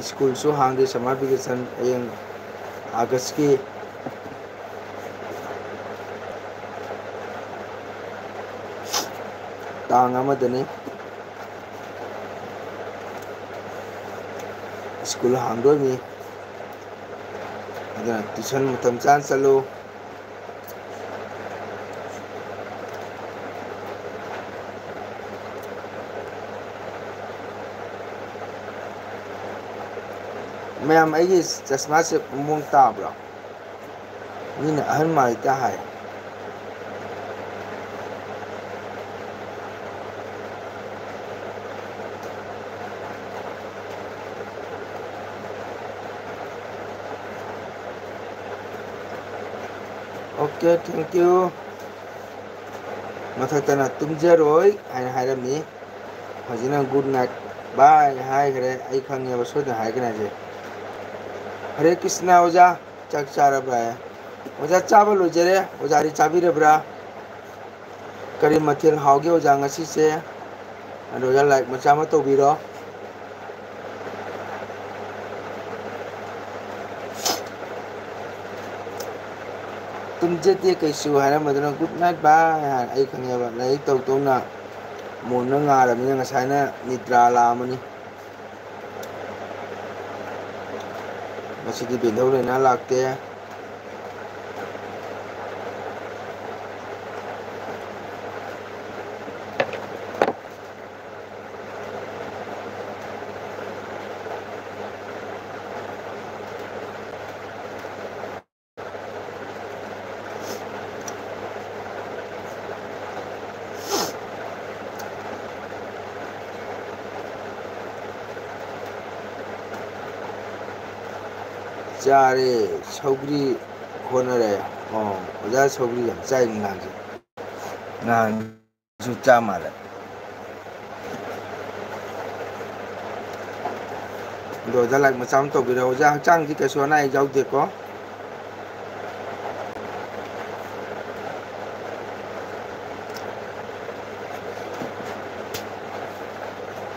ꯁ꯭ꯀꯨꯜꯁꯨ ꯍꯥꯡꯗꯦ, summer vacation ꯍꯌꯦꯡ ꯑꯥꯒꯁꯀꯤ ꯇꯥꯡ ꯑꯃꯗꯅꯤ꯫ ꯁ꯭ꯀꯨꯜ ꯍꯥꯡꯗꯣꯏꯅꯤ꯫ ꯑꯗꯨꯅ tuition ꯃꯇꯝ ꯆꯥꯅ ꯆꯠꯂꯨ꯫ ꯃꯌꯥꯝ, ꯑꯩꯒꯤ ꯆꯁꯃꯥꯁꯦ ꯃꯑꯣꯡ ꯇꯥꯕ꯭ꯔꯣ? ꯃꯤꯅ ꯑꯍꯟ ꯃꯥꯜꯂꯤꯗ ꯍꯥꯏ꯫ ꯑꯣ, Okay, thank you. ꯃꯊꯛꯇꯅ "ꯇꯨꯝꯖꯔꯣꯏ" ꯍꯥꯏꯅ ꯍꯥꯏꯔꯝꯃꯤ꯫ ꯍꯧꯖꯤꯛꯅ "Good night, bye" ꯍꯥꯏꯈ꯭ꯔꯦ꯫ ꯑꯩ ꯈꯪꯉꯦꯕ ꯁꯣꯏꯗꯅ ꯍꯥꯏꯒꯅꯤ ꯍꯥꯏꯁꯦ꯫ "ꯍꯔꯦ ꯀ꯭ꯔꯤꯁꯅ ꯑꯣꯖꯥ, ꯆꯥꯛ ꯆꯥꯔꯕ꯭ꯔꯥ?" ꯑꯣꯖꯥ, ꯆꯥꯕ ꯂꯣꯏꯖꯔꯦ꯫ ꯑꯣꯖꯥꯗꯤ ꯆꯥꯕꯤꯔꯕ꯭ꯔꯥ? ꯀꯔꯤ ꯃꯊꯦꯜ ꯍꯥꯎꯒꯦ ꯑꯣꯖꯥ ꯉꯁꯤꯁꯦ? ꯑꯗꯣ ꯑꯣꯖꯥ, like ꯃꯆꯥ ꯑꯃ ꯇꯧꯕꯤꯔꯣ꯫ "ꯇꯨꯝꯖꯗꯦ ꯀꯩꯁꯨ" ꯍꯥꯏꯔꯝꯕꯗꯨꯅ "Good night, bye" ꯍꯥꯏ꯫ ꯑꯩ ꯈꯪꯉꯦꯕ, ꯂꯥꯏꯔꯤꯛ ꯇꯧ ꯇꯧꯅ ꯃꯣꯟꯗ ꯉꯥꯔꯕꯅꯤꯅ ꯉꯁꯥꯏꯅ ꯅꯤꯗ꯭ꯔꯥ ꯂꯥꯛꯑꯃꯅꯤ꯫ ꯉꯁꯤꯗꯤ ꯕꯦꯟꯙꯧ ꯂꯩꯅꯥ ꯂꯥꯛꯇꯦ꯫ ꯆꯥꯔꯦ, ꯁꯧꯒ꯭ꯔꯤ ꯍꯣꯠꯅꯔꯦ꯫ ꯑꯣ, ꯑꯣꯖꯥ ꯁꯧꯒ꯭ꯔꯤ ꯌꯥꯝ ꯆꯥꯏ ꯅꯨꯡꯗꯥꯡꯁꯦ꯫ ꯅꯍꯥꯟꯁꯨ ꯆꯥ ꯃꯥꯜꯂꯦ꯫ ꯑꯗꯣ ꯑꯣꯖꯥ, like ꯃꯆꯥ ꯑꯃ ꯇꯧꯕꯤꯔꯣ꯫ ꯑꯣꯖꯥ, ꯍꯛꯆꯥꯡꯗꯤ ꯀꯩꯁꯨ ꯑꯅꯥ ꯑꯌꯦꯛ ꯌꯥꯎꯗꯦꯀꯣ?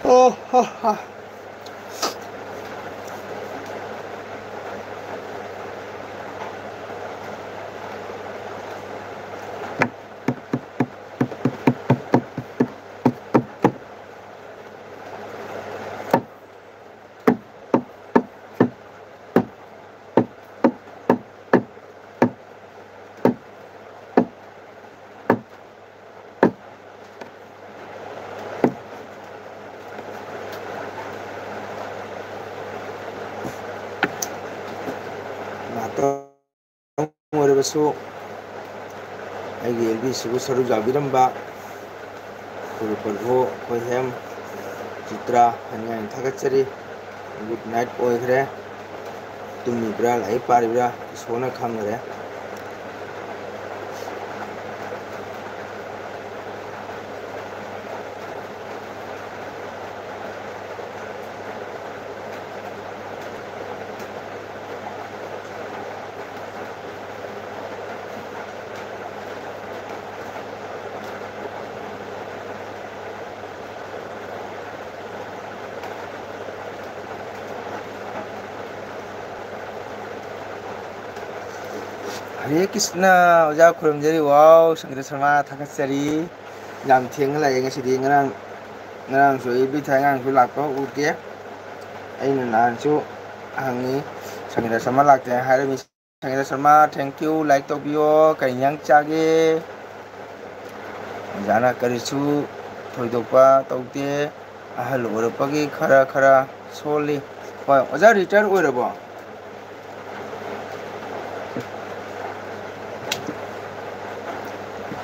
ꯑꯣ ꯍꯣ ꯍꯥ꯫ ꯉꯥꯛꯇꯪ ꯑꯣꯏꯔꯕꯁꯨ ꯑꯩꯒꯤ ꯑꯦꯜ ꯕꯤꯁꯤꯕꯨ ꯁꯔꯨꯛ ꯌꯥꯕꯤꯔꯝꯕ ꯒꯨꯔꯨ ꯄ꯭ꯔꯚꯨ ꯈꯣꯏꯍꯦꯝ ꯆꯤꯇ꯭ꯔꯥ ꯍꯥꯏꯅꯤꯡꯉꯥꯏ ꯊꯥꯒꯠꯆꯔꯤ꯫ Good night ꯑꯣꯏꯈ꯭ꯔꯦ꯫ ꯇꯨꯝꯃꯤꯕ꯭ꯔꯥ, ꯂꯥꯏꯔꯤꯛ ꯄꯥꯔꯤꯕ꯭ꯔꯥ, ꯏꯁꯣꯔꯅ ꯈꯪꯈ꯭ꯔꯦ꯫ ꯍꯔꯦ ꯀ꯭ꯔꯤꯁꯅ, ꯑꯣꯖꯥ ꯈꯨꯔꯨꯝꯖꯔꯤ꯫ ꯋꯥꯎ, ꯁꯪꯒꯤꯇꯥ ꯁꯔꯃ ꯊꯥꯒꯠꯆꯔꯤ꯫ ꯌꯥꯝ ꯊꯦꯡꯅ ꯂꯥꯛꯑꯦ ꯉꯁꯤꯗꯤ꯫ ꯉꯔꯥꯡ, ꯉꯔꯥꯡꯁꯨ ꯑꯩ ꯕꯤꯊꯥꯏ ꯑꯉꯥꯡꯁꯨ ꯂꯥꯛꯄ ꯎꯗꯦ꯫ ꯑꯩꯅ ꯅꯍꯥꯟꯁꯨ ꯍꯪꯉꯤ, ꯁꯪꯒꯤꯇꯥ ꯁꯔꯃ ꯂꯥꯛꯇꯦ ꯍꯥꯏꯔꯝꯃꯤ꯫ ꯁꯪꯒꯤꯇꯥ ꯁꯔꯃ, thank you, like ꯇꯧꯕꯤꯌꯣ꯫ ꯀꯔꯤ ꯏꯟꯖꯥꯡ ꯆꯥꯒꯦ? ꯑꯣꯖꯥꯅ ꯀꯔꯤꯁꯨ ꯊꯣꯏꯗꯣꯛꯄ ꯇꯧꯗꯦ꯫ ꯑꯍꯜ ꯑꯣꯏꯔꯛꯄꯒꯤ ꯈꯔ ꯈꯔ ꯁꯣꯜꯂꯤ꯫ ꯍꯣꯏ, ꯑꯣꯖꯥ retire ꯑꯣꯏꯔꯕꯣ?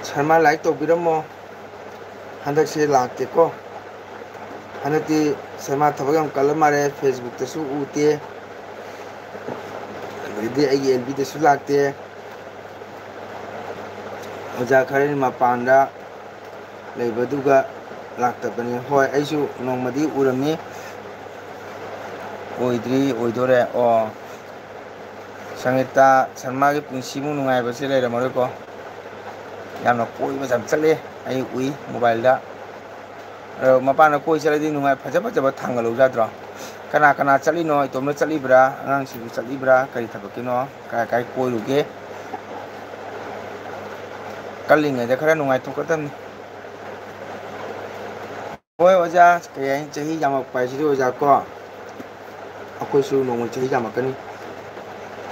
ꯁꯔꯃ, like ꯇꯧꯕꯤꯔꯝꯃꯣ꯫ ꯍꯟꯗꯛꯁꯦ ꯂꯥꯛꯇꯦꯀꯣ꯫ ꯍꯟꯗꯛꯇꯤ ꯁꯔꯃ ꯊꯕꯛ ꯌꯥꯝ ꯀꯜꯂ ꯃꯥꯜꯂꯦ, Facebook ꯇꯁꯨ ꯎꯗꯦ꯫ ꯑꯗꯩꯗꯤ ꯑꯩꯒꯤ F B ꯗꯁꯨ ꯂꯥꯛꯇꯦ꯫ ꯑꯣꯖꯥ ꯈꯔꯅ ꯃꯄꯥꯟꯗ ꯂꯩꯕꯗꯨꯒ ꯂꯥꯛꯇꯕꯅꯤ꯫ ꯍꯣꯏ, ꯑꯩꯁꯨ ꯅꯣꯡꯃꯗꯤ ꯎꯔꯝꯃꯤ꯫ ꯑꯣꯏꯗ꯭ꯔꯤ, ꯑꯣꯏꯗꯣꯔꯦ꯫ ꯑꯣ, ꯁꯪꯒꯤꯇꯥ ꯁꯔꯃꯒꯤ ꯄꯨꯟꯁꯤꯃꯨꯛ ꯅꯨꯡꯉꯥꯏꯕꯁꯦ ꯂꯩꯔꯝꯃꯔꯣꯏꯀꯣ꯫ ꯌꯥꯝꯅ ꯀꯣꯏꯕꯁꯦ ꯌꯥꯝ ꯆꯠꯂꯦ, ꯑꯩ ꯎꯏ mobile ꯗ꯫ ꯑꯗꯣ ꯃꯄꯥꯟꯗ ꯀꯣꯏ ꯆꯠꯂꯗꯤ ꯅꯨꯡꯉꯥꯏ, ꯐꯖ ꯐꯖꯕ ꯊꯥꯡꯒꯠꯍꯧ ꯌꯥꯗ꯭ꯔꯣ? ꯀꯅꯥ ꯀꯅꯥ ꯆꯠꯂꯤꯅꯣ? ꯏꯇꯣꯝꯇ ꯆꯠꯂꯤꯕ꯭ꯔꯥ? ꯑꯉꯥꯡꯁꯤꯡꯁꯨ ꯆꯠꯂꯤꯕ꯭ꯔꯥ? ꯀꯔꯤ ꯊꯕꯛꯀꯤꯅꯣ? ꯀꯥꯏ ꯀꯥꯏ ꯀꯣꯏꯔꯨꯒꯦ? ꯀꯜꯂꯤꯉꯩꯗ ꯈꯔ ꯅꯨꯡꯉꯥꯏꯊꯣꯛꯀꯗꯕꯅꯤ꯫ ꯍꯣꯏ ꯑꯣꯖꯥ, ꯀꯩ ꯍꯥꯏꯅꯤ, ꯆꯍꯤ ꯌꯥꯝꯃꯛꯄ ꯍꯥꯏꯁꯤꯗꯤ ꯑꯣꯖꯥ ꯀꯣ, ꯑꯩꯈꯣꯏꯁꯨ ꯅꯣꯡꯃ ꯆꯍꯤ ꯌꯥꯝꯃꯛꯀꯅꯤ꯫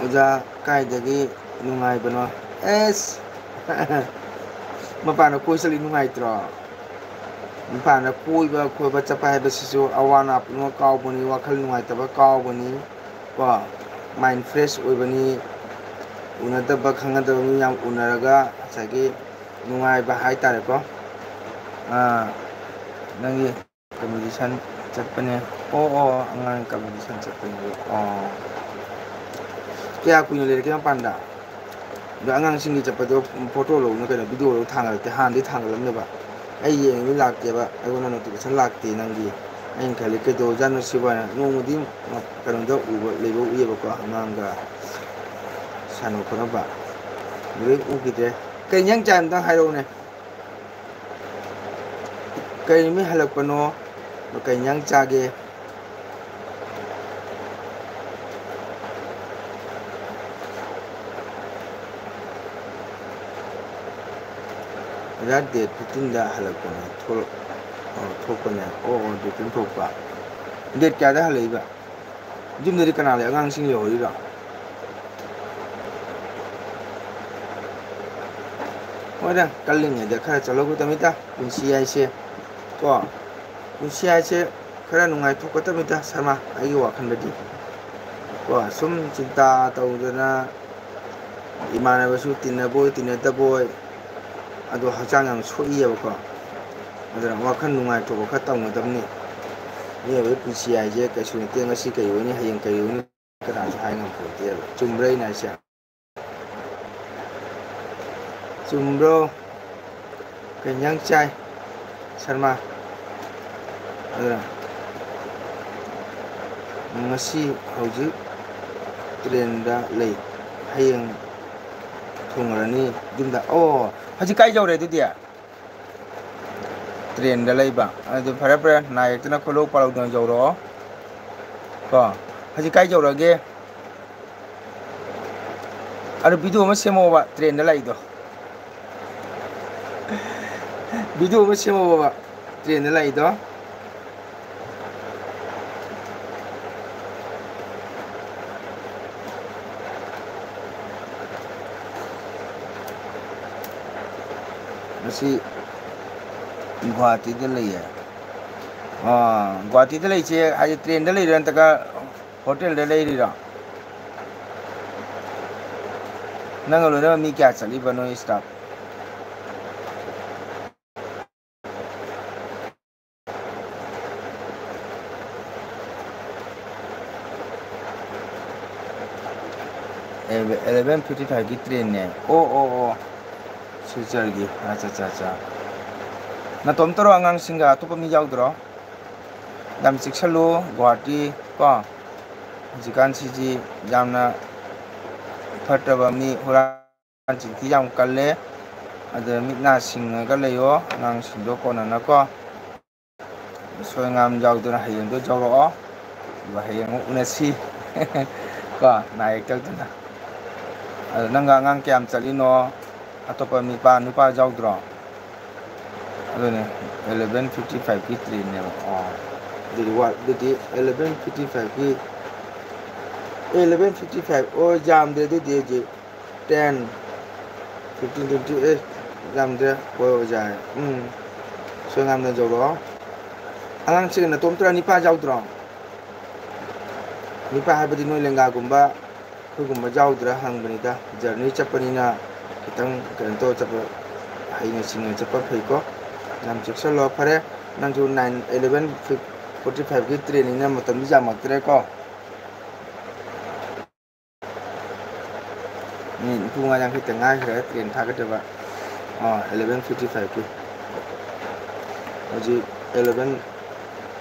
ꯑꯣꯖꯥ, ꯀꯥꯏꯗꯒꯤ ꯅꯨꯡꯉꯥꯏꯕꯅꯣ? ꯑꯦꯁ, ꯃꯄꯥꯟꯗ ꯀꯣꯏ ꯆꯠꯂꯤ ꯅꯨꯡꯉꯥꯏꯇ꯭ꯔꯣ? ꯃꯄꯥꯟꯗ ꯀꯣꯏꯕ ꯈꯣꯠꯄ ꯆꯠꯄ ꯍꯥꯏꯕꯁꯤꯁꯨ ꯑꯋꯥ ꯑꯅꯥ ꯄꯨꯝꯅꯃꯛ ꯀꯥꯎꯕꯅꯤ, ꯋꯥꯈꯜ ꯅꯨꯡꯉꯥꯏꯇꯕ ꯀꯥꯎꯕꯅꯤ ꯀꯣ, mind fresh ꯑꯣꯏꯕꯅꯤ꯫ ꯎꯅꯗꯕ ꯈꯪꯅꯗꯕ ꯃꯤ ꯌꯥꯝ ꯎꯅꯔꯒ ꯉꯁꯥꯏꯒꯤ ꯅꯨꯡꯉꯥꯏꯕ ꯍꯥꯏꯇꯥꯔꯦꯀꯣ꯫ ꯑꯥ, ꯅꯪꯒꯤ competition ꯆꯠꯄꯅꯦ꯫ ꯑꯣ, ꯑꯣ, ꯑꯉꯥꯡ competition ꯆꯠꯄꯅꯦ꯫ ꯑꯣ꯫ ꯀꯌꯥ ꯀꯨꯏꯅ ꯂꯩꯔꯒꯦ ꯃꯄꯥꯟꯗ? ꯑꯗꯣ ꯑꯉꯥꯡꯁꯤꯡꯒꯤ ꯆꯠꯄꯗꯣ photo ꯂꯧꯅ ꯀꯩꯅꯣ, video ꯂꯧ ꯊꯥꯡꯒꯠꯂꯛꯇꯦ꯫ ꯍꯥꯟꯅꯗꯤ ꯊꯥꯡꯒꯠꯂꯝꯃꯦꯕ꯫ ꯑꯩ ꯌꯦꯡꯉꯤꯉꯩ ꯂꯥꯛꯇꯦꯕ꯫ ꯑꯩꯉꯣꯟꯗ notification ꯂꯥꯛꯇꯦ ꯅꯪꯒꯤ꯫ ꯑꯩꯅ ꯈꯜꯂꯤ, "ꯀꯩꯗꯧꯔꯖꯥꯠꯅꯣ ꯁꯤꯕꯨ?" ꯍꯥꯏꯅ꯫ ꯅꯣꯡꯃꯗꯤ ꯀꯩꯅꯣꯗ ꯎꯕ, ꯂꯩꯕ ꯎꯏꯌꯦꯕꯀꯣ, ꯑꯉꯥꯡꯒ ꯁꯥꯟꯅ ꯈꯣꯠꯅꯕ꯫ ꯑꯗꯨꯗꯩ ꯎꯈꯤꯗ꯭ꯔꯦ꯫ ꯀꯩ ꯏꯟꯖꯥꯡ ꯆꯥꯏ ꯑꯝꯇꯪ ꯍꯥꯏꯔꯛꯎꯅꯦ꯫ ꯀꯩ ꯅꯨꯃꯤꯠ ꯍꯜꯂꯛꯄꯅꯣ? ꯀꯩ ꯏꯟꯖꯥꯡ ꯆꯥꯒꯦ? ꯑꯣꯖꯥ ꯗꯦꯠ ꯐꯤꯐꯇꯤꯟꯗ ꯍꯜꯂꯛꯄꯅꯦ꯫ ꯊꯣꯛꯂꯛ-, ꯑꯣ, ꯊꯣꯛꯄꯅꯦ꯫ ꯑꯣ, ꯑꯣ, ꯗꯦꯠ ꯐꯤꯐꯇꯤꯟ ꯊꯣꯛꯄ꯫ ꯗꯦꯠ ꯀꯌꯥꯗ ꯍꯜꯂꯛꯏꯕ? ꯌꯨꯝꯗꯗꯤ ꯀꯅꯥ ꯂꯩ? ꯑꯉꯥꯡꯁꯤꯡ ꯂꯩꯍꯧꯔꯤꯔꯣ? ꯍꯣꯏꯗ, ꯀꯜꯂꯤꯉꯩꯗ ꯈꯔ ꯆꯠꯍꯧꯒꯗꯕꯅꯤꯗ ꯄꯨꯟꯁꯤ ꯍꯥꯏꯁꯦ꯫ ꯀꯣ? ꯄꯨꯟꯁꯤ ꯍꯥꯏꯁꯦ ꯈꯔ ꯅꯨꯡꯉꯥꯏꯊꯣꯛꯀꯗꯕꯅꯤꯗ, ꯁꯔꯃ, ꯑꯩꯒꯤ ꯋꯥꯈꯜꯗꯗꯤ꯫ ꯀꯣ? ꯁꯨꯝ ꯆꯤꯟꯇꯥ ꯇꯧꯗꯅ, ꯏꯃꯥꯟꯅꯕꯁꯨ ꯇꯤꯟꯅꯕꯣꯏ ꯇꯤꯟꯅꯗꯕꯣꯏ, ꯑꯗꯣ ꯍꯛꯆꯥꯡ ꯌꯥꯝ ꯁꯣꯛꯏꯌꯦꯕꯀꯣ꯫ ꯑꯗꯨꯅ ꯋꯥꯈꯜ ꯅꯨꯡꯉꯥꯏꯊꯣꯛꯄ ꯈꯔ ꯇꯧꯒꯗꯕꯅꯤ꯫ ꯃꯤꯑꯣꯏꯕꯒꯤ ꯄꯨꯟꯁꯤ ꯍꯥꯏꯁꯦ ꯀꯩꯁꯨ ꯅꯠꯇꯦ, ꯉꯁꯤ ꯀꯔꯤ ꯑꯣꯏꯅꯤ, ꯍꯌꯦꯡ ꯀꯔꯤ ꯑꯣꯏꯅꯤ, ꯀꯅꯥꯁꯨ ꯍꯥꯏ ꯉꯝꯄꯣꯟꯇꯦꯕ꯫ ꯆꯨꯝꯕ꯭ꯔꯥ ꯑꯩꯅ ꯍꯥꯏꯁꯦ? ꯆꯨꯝꯕ꯭ꯔꯣ? ꯀꯩ ꯏꯟꯖꯥꯡ ꯆꯥꯏ, ꯁꯔꯃ? ꯑꯗꯨꯅ ꯉꯁꯤ ꯍꯧꯖꯤꯛ ꯇ꯭ꯔꯦꯟꯗ ꯂꯩ, ꯍꯌꯦꯡ ꯊꯨꯡꯉꯔꯅꯤ ꯌꯨꯝꯗ꯫ ꯑꯣ, ꯍꯧꯖꯤꯛ ꯀꯥꯏ ꯌꯧꯔꯦ ꯑꯗꯨꯗꯤ? ꯇ꯭ꯔꯦꯟꯗ ꯂꯩꯕ꯫ ꯑꯗꯨ ꯐꯔꯦ, ꯐꯔꯦ, ꯅꯥ ꯌꯦꯛꯇꯅ ꯈꯣꯠꯂꯧ ꯄꯥꯜꯂꯧꯗꯅ ꯌꯧꯔꯛꯑꯣ꯫ ꯀꯣ, ꯍꯧꯖꯤꯛ ꯀꯥꯏ ꯌꯧꯔꯒꯦ? ꯑꯗꯨ ꯚꯤꯗꯤꯑꯣ ꯑꯃ ꯁꯦꯝꯃꯛꯑꯣꯕ, ꯇ꯭ꯔꯦꯟꯗ ꯂꯥꯛꯏꯗꯣ꯫ ꯚꯤꯗꯤꯑꯣ ꯑꯃ ꯁꯦꯝꯃꯛꯑꯣꯕ, ꯇ꯭ꯔꯦꯟꯗ ꯂꯥꯛꯏꯗꯣ꯫ ꯃꯁꯤ ꯒꯨꯍꯥꯇꯤꯗ ꯂꯩꯌꯦ꯫ ꯑꯥ, ꯒꯨꯍꯥꯇꯤꯗ ꯂꯩꯁꯦ ꯍꯥꯏꯗꯤ ꯇ꯭ꯔꯦꯟꯗ ꯂꯩꯔꯤꯔꯣ ꯅꯠꯇ꯭ꯔꯒ ꯍꯣꯇꯦꯜꯗ ꯂꯩꯔꯤꯔꯣ? ꯅꯪꯒ ꯂꯣꯏꯅꯕ ꯃꯤ ꯀꯌꯥ ꯆꯠꯂꯤꯕ ꯅꯣꯏ staff? ꯑꯦꯂꯚꯦꯟ ꯐꯤꯐꯇꯤ ꯐꯥꯏꯚꯀꯤ ꯇ꯭ꯔꯦꯟꯅꯦ꯫ ꯑꯣ, ꯑꯣ, ꯑꯣ꯫ ꯁꯤꯜꯆꯔꯒꯤ꯫ ꯑꯠꯆꯥ, ꯑꯠꯆꯥ, ꯑꯠꯆꯥ꯫ ꯅꯇꯣꯝꯇꯔꯣ, ꯑꯉꯥꯡꯁꯤꯡꯒ ꯑꯇꯣꯞꯄ ꯃꯤ ꯌꯥꯎꯗ꯭ꯔꯣ? ꯌꯥꯝ ꯆꯦꯛꯁꯜꯂꯨ, ꯒꯨꯍꯥꯇꯤ ꯀꯣ꯫ ꯍꯧꯖꯤꯛꯀꯥꯟꯁꯤꯗꯤ ꯌꯥꯝꯅ ꯐꯠꯇꯕ ꯃꯤ ꯍꯨꯔꯥꯟ ꯆꯤꯟꯊꯤ ꯌꯥꯝ ꯀꯜꯂꯦ꯫ ꯑꯗꯨꯅ ꯃꯤꯠ ꯅꯥ ꯁꯤꯡꯉꯒ ꯂꯩꯌꯣ, ꯑꯉꯥꯡꯁꯤꯡꯗꯣ ꯀꯣꯟꯅꯅꯀꯣ꯫ ꯑꯁꯣꯏ ꯑꯉꯥꯝ ꯌꯥꯎꯗꯅ ꯍꯌꯦꯡꯗꯣ ꯌꯧꯔꯛꯑꯣ꯫ ꯑꯗꯨꯒ ꯍꯌꯦꯡ ꯑꯃꯨꯛ ꯎꯅꯁꯤ꯫ ꯀꯣ, ꯅꯥ ꯌꯦꯛ ꯇꯧꯗꯅ꯫ ꯑꯗꯣ ꯅꯪꯒ ꯑꯉꯥꯡ ꯀꯌꯥꯝ ꯆꯠꯂꯤꯅꯣ? ꯑꯇꯣꯞꯄ ꯅꯨꯄꯥ, ꯅꯨꯄꯥ ꯌꯥꯎꯗ꯭ꯔꯣ? ꯑꯗꯨꯅꯦ, eleven fifty five ꯀꯤ train ꯅꯦꯕ꯫ ꯑꯣ, ꯑꯗꯨꯗꯤ ꯋꯥ-, ꯑꯗꯨꯗꯤ eleven fifty five ꯀꯤ, eleven fifty five, ꯑꯣ, ꯌꯥꯝꯗ꯭ꯔꯦ ꯑꯗꯨꯗꯤ ꯍꯧꯖꯤꯛ ten, fifteen, twenty, ꯑꯦ, ꯌꯥꯝꯗ꯭ꯔꯦ꯫ ꯍꯣꯏ, ꯑꯣꯖꯥ꯫ ꯎꯝ, ꯁꯣꯏ ꯉꯥꯝꯗꯅ ꯌꯧꯔꯛꯑꯣ꯫ ꯑꯉꯥꯡꯁꯤꯡ ꯅꯇꯣꯝꯇꯔ, ꯅꯤꯄꯥ ꯌꯥꯎꯗ꯭ꯔꯣ? ꯅꯤꯄꯥ ꯍꯥꯏꯕꯗꯤ ꯅꯣꯏ ꯂꯦꯡꯒꯥꯒꯨꯝꯕ, ꯑꯩꯈꯣꯏꯒꯨꯝꯕ ꯌꯥꯎꯗ꯭ꯔꯥ ꯍꯪꯕꯅꯤꯗ꯫ Journey ꯆꯠꯄꯅꯤꯅ ꯈꯤꯇꯪ ꯀꯩꯅꯣ ꯇꯧꯔ ꯆꯠꯄ, ꯍꯩꯅ ꯁꯤꯡꯅ ꯆꯠꯄ ꯐꯩꯀꯣ꯫ ꯌꯥꯝ ꯆꯦꯛꯁꯤꯜꯂꯣ꯫ ꯐꯔꯦ, ꯅꯪꯁꯨ nine, eleven forty five ꯀꯤ train ꯅꯤꯅ ꯃꯇꯝꯗꯤ ꯌꯥꯝꯃꯛꯇ꯭ꯔꯦꯀꯣ꯫ ꯃꯤꯅꯤꯠ ꯅꯤꯐꯨ ꯃꯉꯥ ꯌꯥꯡꯈꯩꯇ ꯉꯥꯏꯈ꯭ꯔꯦ train ꯊꯥꯒꯗꯕ꯫ ꯑꯥ, eleven fifty five ꯀꯤ꯫ ꯍꯧꯖꯤꯛ eleven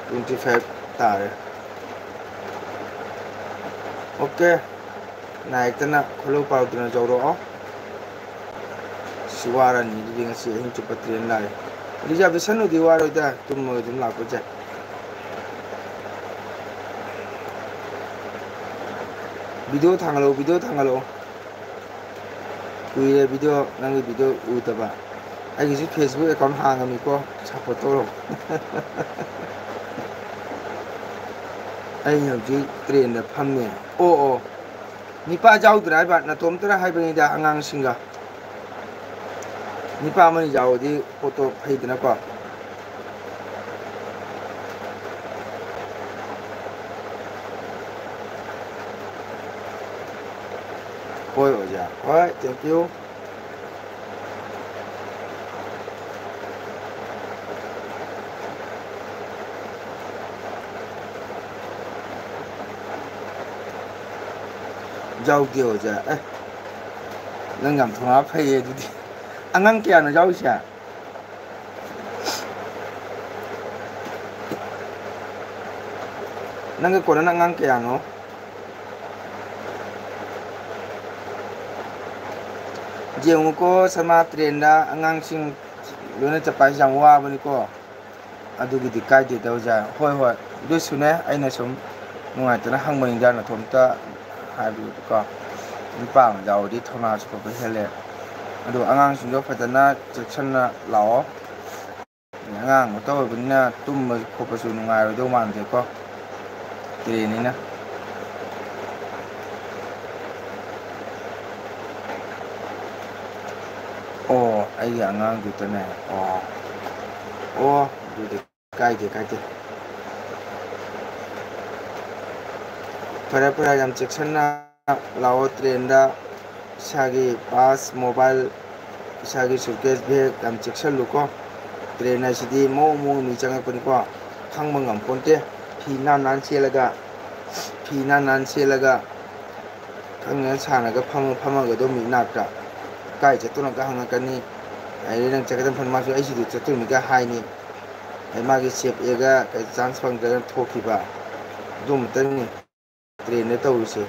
twenty five ꯇꯥꯔꯦ꯫ OK꯫ ꯅꯥꯏ ꯌꯦꯛꯇꯅ ꯈꯣꯏꯗꯧ ꯄꯥꯎꯗꯅ ꯌꯧꯔꯛꯑꯣ꯫ ꯑꯁ, ꯋꯥꯔꯅꯤ ꯑꯗꯨꯗꯤ, ꯉꯁꯤ ꯑꯍꯤꯡ ꯆꯨꯞꯄ train ꯂꯥꯛꯑꯦ꯫ Reservation ꯕꯨꯗꯤ ꯋꯥꯔꯣꯏꯗ, ꯇꯨꯝꯃꯒ ꯑꯗꯨꯝ ꯂꯥꯛꯄ ꯌꯥꯏ꯫ Video ꯊꯥꯡꯒꯠꯂꯛꯑꯣ, video ꯊꯥꯡꯒꯠꯂꯛꯑꯣ꯫ ꯀꯨꯏꯔꯦ video, ꯅꯪꯒꯤ video ꯎꯗꯕ꯫ ꯑꯩꯒꯤꯁꯨ Facebook account ꯍꯥꯡꯉꯝꯃꯤꯀꯣ, support ꯇꯧꯔꯣ꯫ ꯑꯩ ꯍꯧꯖꯤꯛ train ꯗ ꯐꯝꯃꯦ꯫ ꯑꯣ, ꯑꯣ꯫ ꯅꯤꯄꯥ ꯌꯥꯎꯗ꯭ꯔꯥ ꯍꯥꯏꯕ? ꯅꯇꯣꯝꯇꯔ ꯍꯥꯏꯕꯅꯤꯗ, ꯑꯉꯥꯡꯁꯤꯡꯒ꯫ ꯅꯤꯄꯥ ꯑꯃꯅꯤ ꯌꯥꯎꯔꯗꯤ ꯄꯣꯠꯇꯣ ꯐꯩꯗꯅꯀꯣ꯫ ꯍꯣꯏ ꯑꯣꯖꯥ, ꯍꯣꯏ, thank you꯫ ꯌꯥꯎꯗꯦ ꯑꯣꯖꯥ꯫ ꯑꯦ, ꯅꯪ ꯌꯥꯝ ꯊꯧꯅꯥ ꯐꯩꯌꯦ ꯑꯗꯨꯗꯤ꯫ ꯑꯉꯥꯡ ꯀꯌꯥꯅꯣ ꯌꯥꯎꯔꯤꯁꯦ? ꯅꯪꯒ ꯀꯣꯟꯅꯅ ꯑꯉꯥꯡ ꯀꯌꯥꯅꯣ? ꯌꯦꯡꯉꯨꯀꯣ, ꯁꯃꯥ train ꯗ ꯑꯉꯥꯡꯁꯤꯡ ꯂꯣꯏꯅ ꯆꯠꯄ ꯍꯥꯏꯁꯦ ꯌꯥꯝ ꯋꯥꯕꯅꯤꯀꯣ꯫ ꯑꯗꯨꯒꯤꯗꯤ ꯀꯥꯏꯗꯦꯗ ꯑꯣꯖꯥ꯫ ꯍꯣꯏ, ꯍꯣꯏ, ꯑꯗꯨꯁꯨꯅꯦ, ꯑꯩꯅ ꯁꯨꯝ ꯅꯨꯡꯉꯥꯏꯇꯅ ꯍꯪꯕꯅꯤꯗ, ꯅꯊꯣꯝꯇ ꯍꯥꯏꯕꯗꯨꯀꯣ꯫ ꯅꯨꯄꯥ ꯑꯃ ꯌꯥꯎꯔꯗꯤ ꯊꯧꯅꯥꯁꯨ ꯐꯕ ꯍꯦꯜꯂꯦ꯫ ꯑꯗꯨ ꯑꯉꯥꯡꯁꯤꯡꯗꯣ ꯐꯖꯅ ꯆꯦꯛꯁꯤꯟꯅ ꯂꯥꯛꯑꯣ꯫ ꯑꯉꯥꯡ ꯃꯇ ꯑꯣꯏꯕꯅꯤꯅ ꯇꯨꯝꯕ ꯈꯣꯠꯄꯁꯨ ꯅꯨꯡꯉꯥꯏꯔꯣꯏꯗꯧ ꯃꯥꯟꯗꯦꯀꯣ, ꯇ꯭ꯔꯦꯟꯅꯤꯅ꯫ ꯑꯣ, ꯑꯩꯒꯤ ꯑꯉꯥꯡꯗꯨꯗꯅꯦ꯫ ꯑꯣ, ꯑꯣ, ꯑꯗꯨꯗꯤ ꯀꯥꯏꯗꯦ, ꯀꯥꯏꯗꯦ꯫ ꯐꯔꯦ, ꯐꯔꯦ, ꯌꯥꯝ ꯆꯦꯛꯁꯤꯟꯅ ꯂꯥꯛꯑꯣ ꯇ꯭ꯔꯦꯟꯗ꯫ ꯏꯁꯥꯒꯤ ꯄꯥꯁ, ꯃꯣꯕꯥꯏꯜ, ꯏꯁꯥꯒꯤ ꯁꯨꯠꯀꯦꯁ, ꯕꯦꯒ ꯌꯥꯝ ꯆꯦꯛꯁꯤꯜꯂꯨꯀꯣ꯫ ꯇ꯭ꯔꯦꯟ ꯍꯥꯏꯁꯤꯗꯤ ꯃꯑꯣꯡ ꯃꯑꯣꯡ ꯃꯤ ꯆꯪꯉꯛꯄꯅꯤꯀꯣ, ꯈꯪꯕ ꯉꯝꯄꯣꯟꯇꯦ꯫ ꯐꯤ ꯅꯥꯟ ꯅꯥꯟ ꯁꯦꯠꯂꯒ, ꯐꯤ ꯅꯥꯟ ꯅꯥꯟ ꯁꯦꯠꯂꯒ, ꯈꯪꯗꯦ, ꯁꯥꯟꯅꯒ ꯐꯝꯃ ꯐꯝꯃꯒ ꯑꯗꯨꯝ ꯃꯤ ꯏꯅꯥꯛꯇ ꯀꯥꯏ ꯆꯠꯇꯣꯏꯅꯣꯒ ꯍꯪꯉꯛꯀꯅꯤ꯫ ꯑꯗꯩ ꯅꯪ ꯆꯠꯀꯗꯕ ꯃꯐꯝ, ꯃꯥꯁꯨ "ꯑꯩ ꯁꯤꯗ ꯆꯠꯇꯣꯏꯅꯤꯒ" ꯍꯥꯏꯅꯤ꯫ ꯑꯗꯩ ꯃꯥꯒꯤ ꯁꯦꯞ ꯑꯦꯒ ꯀꯩ ꯆꯥꯟꯁ ꯐꯪꯗ꯭ꯔꯒꯅ ꯊꯣꯛꯈꯤꯕ, ꯑꯗꯨꯃꯇꯅꯤ ꯇ꯭ꯔꯦꯟꯗ ꯇꯧꯔꯤꯁꯦ꯫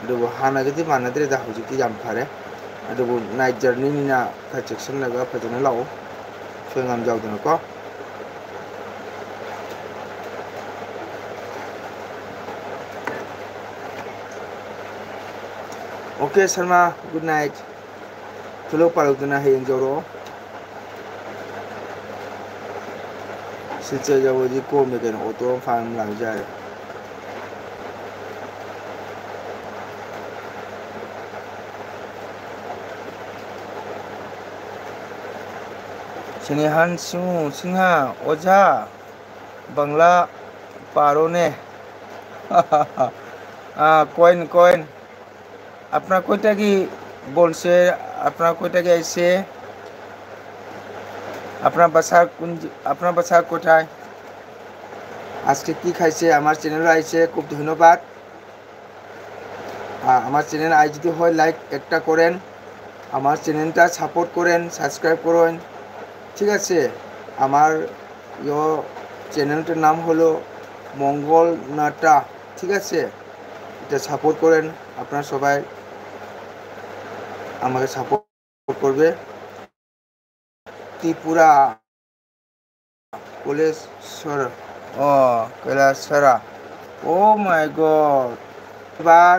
ꯑꯗꯨꯕꯨ ꯍꯥꯟꯅꯒꯗꯤ ꯃꯥꯟꯅꯗ꯭ꯔꯦꯗ, ꯍꯧꯖꯤꯛꯇꯤ ꯌꯥꯝ ꯐꯔꯦ꯫ ꯑꯗꯨꯕꯨ ꯅꯥꯏꯠ ꯖꯔꯅꯤꯅꯤꯅ ꯈꯔ ꯆꯦꯛꯁꯤꯟꯅꯒ ꯐꯖꯅ ꯂꯥꯛꯎ, ꯁꯣꯏ ꯉꯥꯝ ꯌꯥꯎꯗꯅꯀꯣ꯫ Okay Sharma, good night. ꯈꯨꯂꯣꯛ ꯄꯥꯜꯂꯛꯇꯅ ꯍꯌꯦꯡ ꯌꯧꯔꯛꯑꯣ꯫ ꯁꯤꯜꯆꯔ ꯌꯧꯔꯗꯤ ꯀꯣꯝꯃꯦ ꯀꯩꯅꯣ, ꯑꯣꯇꯣ ꯑꯃ ꯐꯥꯔ ꯑꯃ ꯂꯥꯛꯑꯁꯨ ꯌꯥꯔꯦ꯫ ꯁ꯭ꯅꯦꯍꯥꯟꯁꯨ ꯁꯤꯡꯍ, ꯑꯣꯖꯥ, ꯕꯪꯂꯥ ꯄꯥꯔꯣꯅꯦ꯫ ꯑꯥ, ꯀꯣꯏꯟ, ꯀꯣꯏꯟ꯫ अपना कोयटा की बोल से, अपना कोयटा की ऐसे, अपना बसा कुंज, अपना बसा कोयटा। আজকে কি খাইছে আমার চ্যানেল আইছে, খুব ধন্যবাদ। আ-, আমার চ্যানেল আই যদি হয়, লাইক একটা করেন, আমার চ্যানেলটা সাপোর্ট করেন, সাবস্ক্রাইব করেন, ঠিক আছে? আমার ইয়ো চ্যানেলটার নাম হলো মঙ্গল নাটা, ঠিক আছে? এটা সাপোর্ট করেন, আপনারা সবাই আমাকে সাপোর্ট করবে। ত্রিপুরা, কৈলাসহর, ও, কৈলাসহর। Oh my God, এবার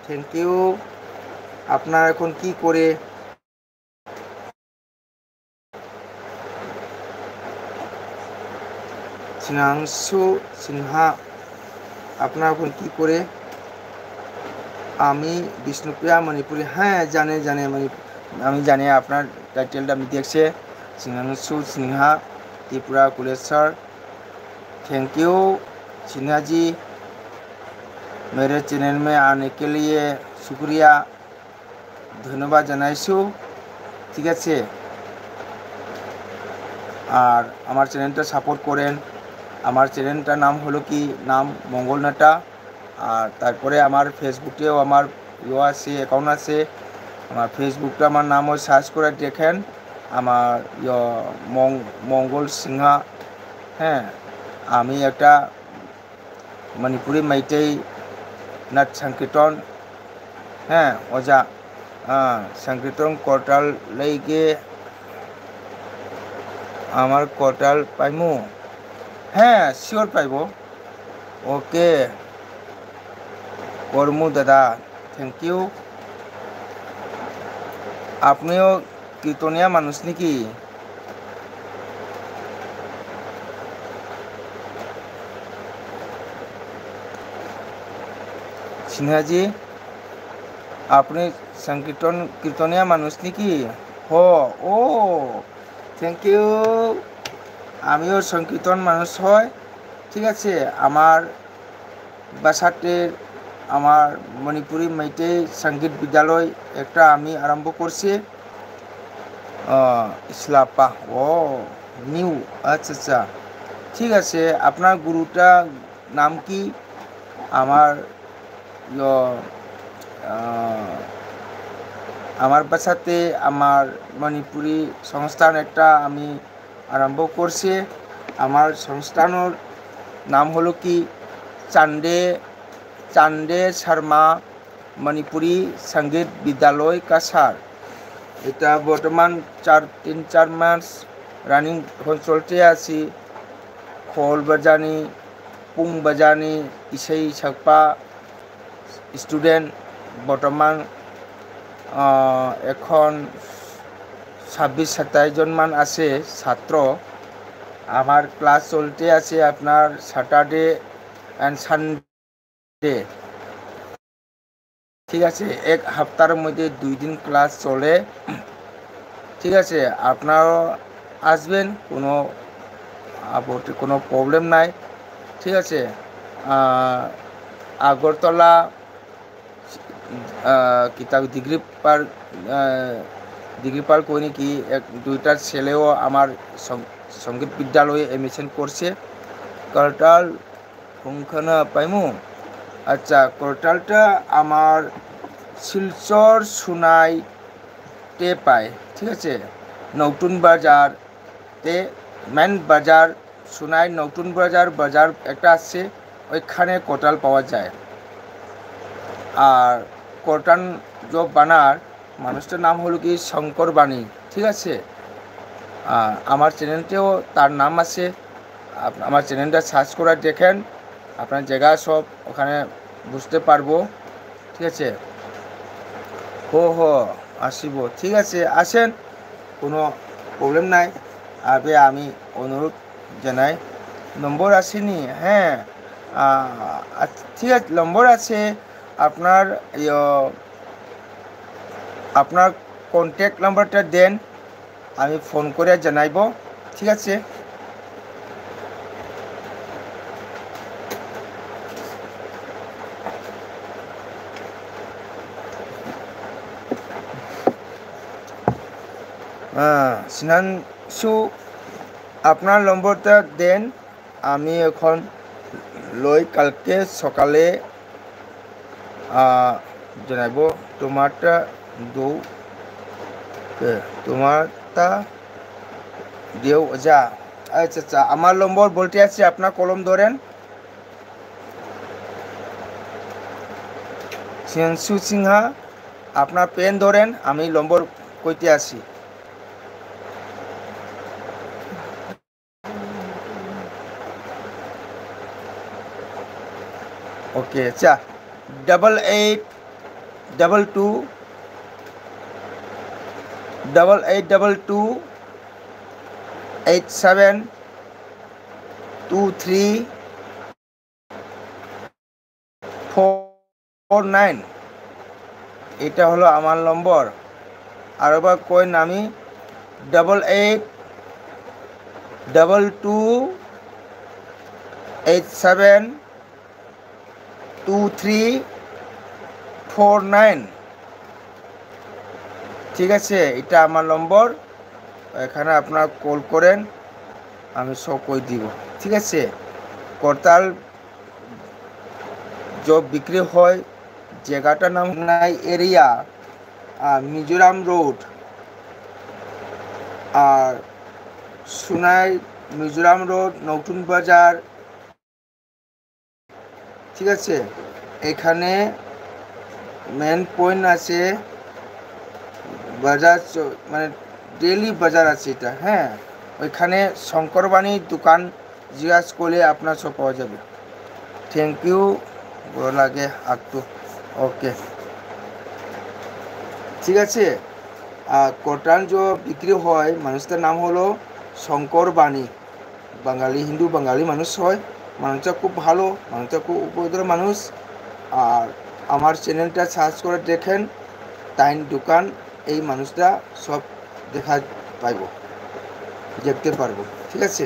থ্যাংক ইউ। আপনারা এখন কি করে সিংহাংশু সিনহা, আপনার বোন কি করে? আমি বিষ্ণুপ্রিয়া মণিপুরী। হ্যাঁ, জানে, জানে, মণিপুর। আমি জানি আপনার টাইটেলটা আমি দেখছি। সিংহাংশু সিনহা, ত্রিপুরা কুলেশ্বর। Thank you, সিনহা জি। मेरे चैनल में आने के लिए शुक्रिया। ধন্যবাদ জানাইছো। ঠিক আছে, আর আমার চ্যানেলটা সাপোর্ট করেন। আমার চ্যানেলটার নাম হলো কি, নাম মঙ্গল নাটা। আর তারপরে আমার ফেসবুকেও আমার ইয়ে আছে, অ্যাকাউন্ট আছে। আমার ফেসবুকটা, আমার নাম ওই সার্চ করে দেখেন, আমার ইয়ে মং- মঙ্গল সিংহা। হ্যাঁ, আমি একটা মণিপুরী মেইতেই নাট সংকীর্তন। হ্যাঁ, ওজা, সংকীর্তন কোয়ার্টার লেগে আমার কোয়ার্টার পাইমু। হ্যাঁ, শিওর পাইব। ওকে, কর্মু দাদা, থ্যাংক ইউ। আপনিও কীর্তনিয়া মানুষ নাকি? সিনহাজি, আপনি সংকীর্তন কীর্তনিয়া মানুষ নাকি? হ। ও, থ্যাংক ইউ। আমিও সংকীর্তন মানুষ হয়। ঠিক আছে, আমার বাসাতে আমার মণিপুরী মেইতেই সঙ্গীত বিদ্যালয় একটা আমি আরম্ভ করছি। ইসলাপা। ও, নিউ। আচ্ছা, আচ্ছা। ঠিক আছে, আপনার গুরুটা নাম কি? আমার ইয়- আহ, আমার বাসাতে আমার মণিপুরী সংস্থান একটা আমি আরম্ভ করছি। আমার সংস্থানর নাম হলো কি, চান্দে চান্দে শর্মা মণিপুরী সঙ্গীত বিদ্যালয় কাছাড়। এটা বর্তমান চার তিন চার মাস রানিং এখন চলতে আছি। খোল বাজানি, পুং বাজানি, ইসেই সাকপা স্টুডেন্ট বর্তমান আহ, এখন ছাব্বিশ সাতাইশ জন মান আছে ছাত্র। আমার ক্লাস চলতে আছে আপনার স্যাটারডে অ্যান্ড সানডে। ঠিক আছে, এক হাপ্তার মধ্যে দুই দিন ক্লাস চলে। ঠিক আছে, আপনারাও আসবেন, কোনো আপত্তি, কোনো প্রবলেম নাই। ঠিক আছে, আহ, আগরতলা, আহ, কিতা ডিগ্রি পার, আহ, ডিগ্রি পার কই নেকি, এক দুইটা ছেলেও আমার সং-, সঙ্গীত বিদ্যালয়ে এডমিশন করছে। করতাল কোনখানে পাইমু? আচ্ছা, করতালটা আমার শিলচর সোনাইতে পায়, ঠিক আছে? নতুন বাজার তে, মেন বাজার, সোনাই নতুন বাজার, বাজার একটা আছে, ওইখানে করতাল পাওয়া যায়। আর করতাল যে বানার, মানুষটার নাম হলো কি শঙ্কর বাণী, ঠিক আছে? আহ, আমার চ্যানেলটাও তার নাম আছে, আপ-, আমার চ্যানেলটা সার্চ করে দেখেন, আপনার জায়গা সব ওখানে বুঝতে পারবো, ঠিক আছে? হো হো, আসিব, ঠিক আছে, আসেন, কোনো প্রবলেম নাই। আবে আমি অনুরোধ জানাই, নম্বর আসেনি? হ্যাঁ, আহ, আচ্ছা, ঠিক আছে, নম্বর আছে আপনার, ইয়ো, আপনার কন্ট্যাক্ট নাম্বারটা দেন, আমি ফোন করে জানাইব, ঠিক আছে? হ্যাঁ, সিনানসু, আপনার নম্বরটা দেন, আমি এখন লই কালকে সকালে, আহ, জানাইব। তোমারটা দৌ, এ, তোমারটা দেও যা। আচ্ছা, আচ্ছা, আমার নম্বর বলতে আছি, আপনার কলম ধরেন। সিয়াংশু সিনহা, আপনার পেন ধরেন, আমি নম্বর কইতে আছি। ওকে, আচ্ছা, double eight double two, double eight double two, eight seven two three four nine. এটা হলো আমার নম্বর। আরেকবার কইন আমি, double eight double two eight seven two three four nine. ঠিক আছে, এটা আমার নম্বর। এখানে আপনারা কল করেন, আমি সব করে দিব। ঠিক আছে, করতাল জব বিক্রি হয়। জায়গাটার নাম নাই এরিয়া, মিজোরাম রোড, আর সুনাই, মিজোরাম রোড, নতুন বাজার। ঠিক আছে, এখানে মেন পয়েন্ট আছে, বাজার চ-, মানে ডেলি বাজার আছে এটা। হ্যাঁ, ওইখানে শঙ্করবাণীর দোকান জিজ্ঞাসা করলে আপনার সব পাওয়া যাবে। Thank you. ভালো লাগে একটু। ওকে, ঠিক আছে। আর কটান যে বিক্রি হয়, মানুষটার নাম হলো শঙ্কর বাণী। বাঙালি, হিন্দু বাঙালি মানুষ হয়। মানুষটা খুব ভালো, মানুষটা খুব উপদ্র মানুষ। আর আমার চ্যানেলটা সার্চ করে দেখেন, তাইন দোকান, এই মানুষটা সব দেখা পাইব, দেখতে পারবো। ঠিক আছে,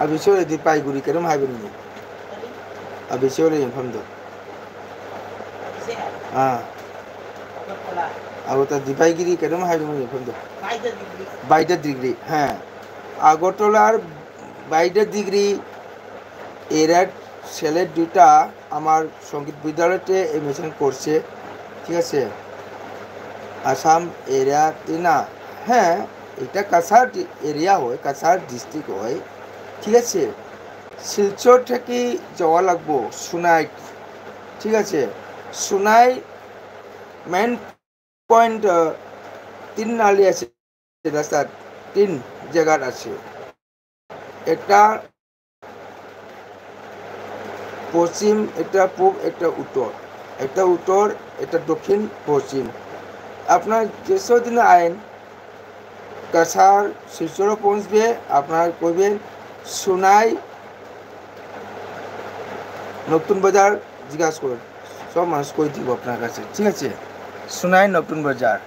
a bicho edi Paiguri kerum hai bini. A bicho le yam pham do. Ah. Agartala di Paiguri kerum hai bini pham do. Baida degree. হ্যাঁ, আগরতলার বাইদা ডিগ্রি এরার ছেলে দুটা আমার সঙ্গীত বিদ্যালয়তে এডমিশন করছে। ঠিক আছে, আসাম এরিয়া তিনা। হ্যাঁ, এটা কাছাড় এরিয়া হয়, কাছাড় ডিস্ট্রিক্ট হয়। ঠিক আছে, শিলচর থেকে যাওয়া লাগবো সুনাই। ঠিক আছে, সুনাই মেন পয়েন্ট, তিন নালি আছে, রাস্তা তিন জায়গার আছে। একটা পশ্চিম, একটা পূব, একটা উত্তর, একটা উত্তর, একটা দক্ষিণ পশ্চিম। আপনার যেসব দিন আইন কাছাড় শিলচরও পৌঁছবে, আপনার কইবেন সোনাই নতুন বাজার জিজ্ঞাসা করুন, সব মানুষ কই দিব আপনার কাছে, ঠিক আছে? সোনাই নতুন বাজার।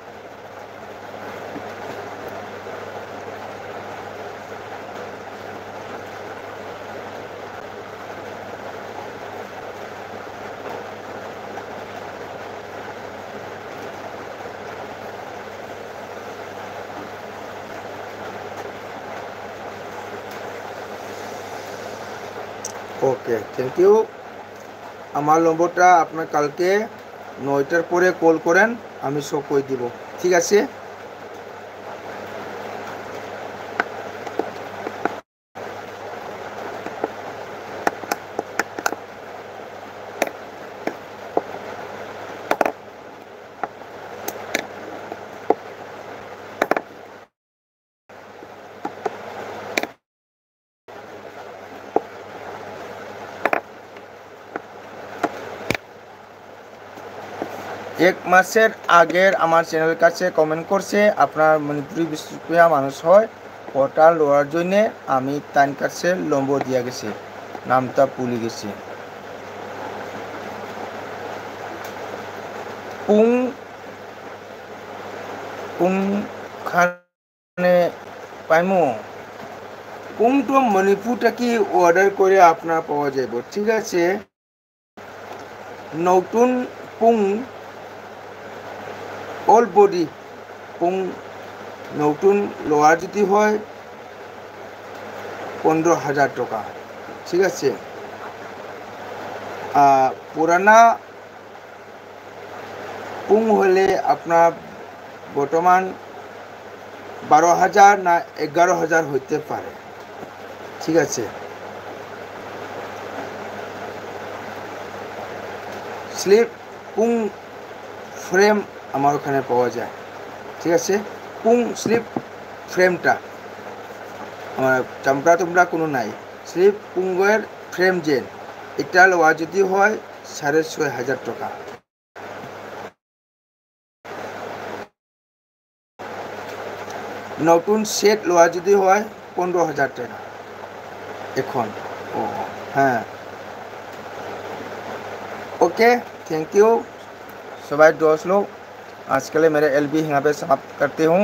ওকে, থ্যাংক ইউ। আমার নম্বরটা আপনার কালকে নয়টার পরে কল করেন, আমি সব করে দিব, ঠিক আছে? এক মাসের আগের আমার চ্যানেলের কাছে কমেন্ট করছে, আপনার মণিপুরি বিষ্ণুপ্রিয়া মানুষ হয়, ওটা লওয়ার জন্যে আমি তার কাছে নম্বর দিয়া গেছি, নামটা ভুলি গেছি। পুং, পুং খানে পাইমু। পুংটো মণিপুর থাকি অর্ডার করে আপনার পাওয়া যাইব, ঠিক আছে? নতুন পুং, অল বডি পুং নতুন লোয়ার যদি হয় পনেরো হাজার টাকা, ঠিক আছে? আর পুরানা পুং হলে আপনার বর্তমান বারো হাজার না এগারো হাজার হইতে পারে, ঠিক আছে? স্লিপ পুং ফ্রেম আমার ওখানে পাওয়া যায়, ঠিক আছে? পুং স্লিপ ফ্রেমটা আমার চামড়া টামড়া কোনো নাই, স্লিপ পুঙ্গের ফ্রেম জেন, এটা লওয়া যদি হয় সাড়ে ছয় হাজার টাকা। নতুন সেট লোৱা যদি হয়, পোন্ধৰ হাজাৰ টকা এখন। অ, হ্যাঁ। ওকে, থেংক ইউ সবাই দশ লোক। आज के लिए मेरे एलबी यहाँ पे समाप्त करते हूँ।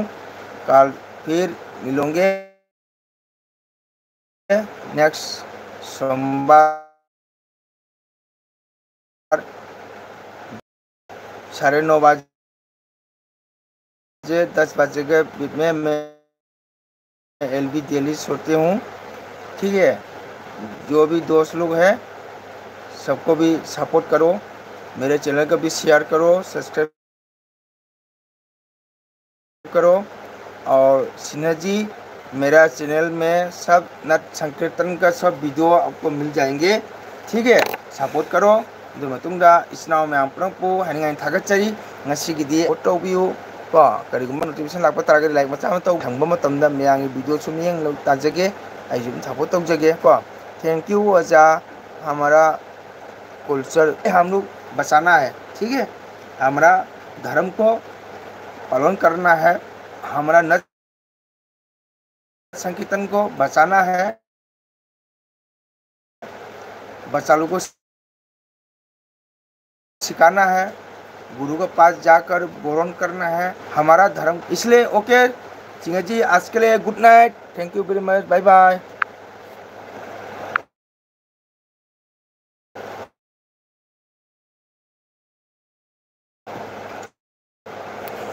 कल फिर मिलेंगे। नेक्स्ट सोमवार साढ़े नौ बजे, दस बजे के बीच में मैं एलबी डेली छोड़ते हूँ। ठीक है, जो भी दोस्त लोग हैं, सबको भी सपोर्ट करो, मेरे चैनल को भी शेयर करो, सब्सक्राइब करो। और सिन्हा जी, मेरा चैनल में सब नट संकीर्तन का सब वीडियो आपको मिल जाएंगे। ठीक है, सपोर्ट करो꯫ ꯑꯗꯨ ꯃꯇꯨꯡꯗ ꯏꯆꯤꯟ ꯏꯅꯥꯎ ꯃꯌꯥꯝ ꯄꯨꯝꯅꯃꯛꯄꯨ ꯍꯥꯏꯅꯤꯡꯉꯥꯏ ꯊꯥꯒꯠꯆꯔꯤ꯫ ꯉꯁꯤꯒꯤꯗꯤ ꯁꯞꯄꯣꯔꯠ ꯇꯧꯕꯤꯌꯨ ꯀꯣ꯫ ꯀꯔꯤꯒꯨꯝꯕ ꯅꯣꯇꯤꯐꯤꯀꯦꯁꯟ ꯂꯥꯛꯄ ꯇꯥꯔꯒꯗꯤ ꯂꯥꯏꯛ ꯃꯆꯥ ꯑꯃ ꯇꯧ꯫ ꯁꯪꯕ ꯃꯇꯝꯗ ꯃꯌꯥꯝꯒꯤ ꯚꯤꯗꯤꯑꯣꯁꯨ ꯃꯤꯠꯌꯦꯡ ꯇꯥꯖꯒꯦ, ꯑꯩꯁꯨ ꯑꯗꯨꯝ ꯁꯞꯄꯣꯔꯠ ꯇꯧꯖꯒꯦ ꯀꯣ꯫ Thank you ꯑꯣꯖꯥ꯫ हमारा कल्चर हम लोग बचाना है, ठीक है? हमारा धर्म को पालन करना है, हमारा नट संकीर्तन को बचाना है, बच्चा लोग को सिखाना है, गुरु के पास जाकर बोलन करना है हमारा धर्म। इसलिए ओके सिंह जी, आज के लिए good night, thank you very much, bye bye।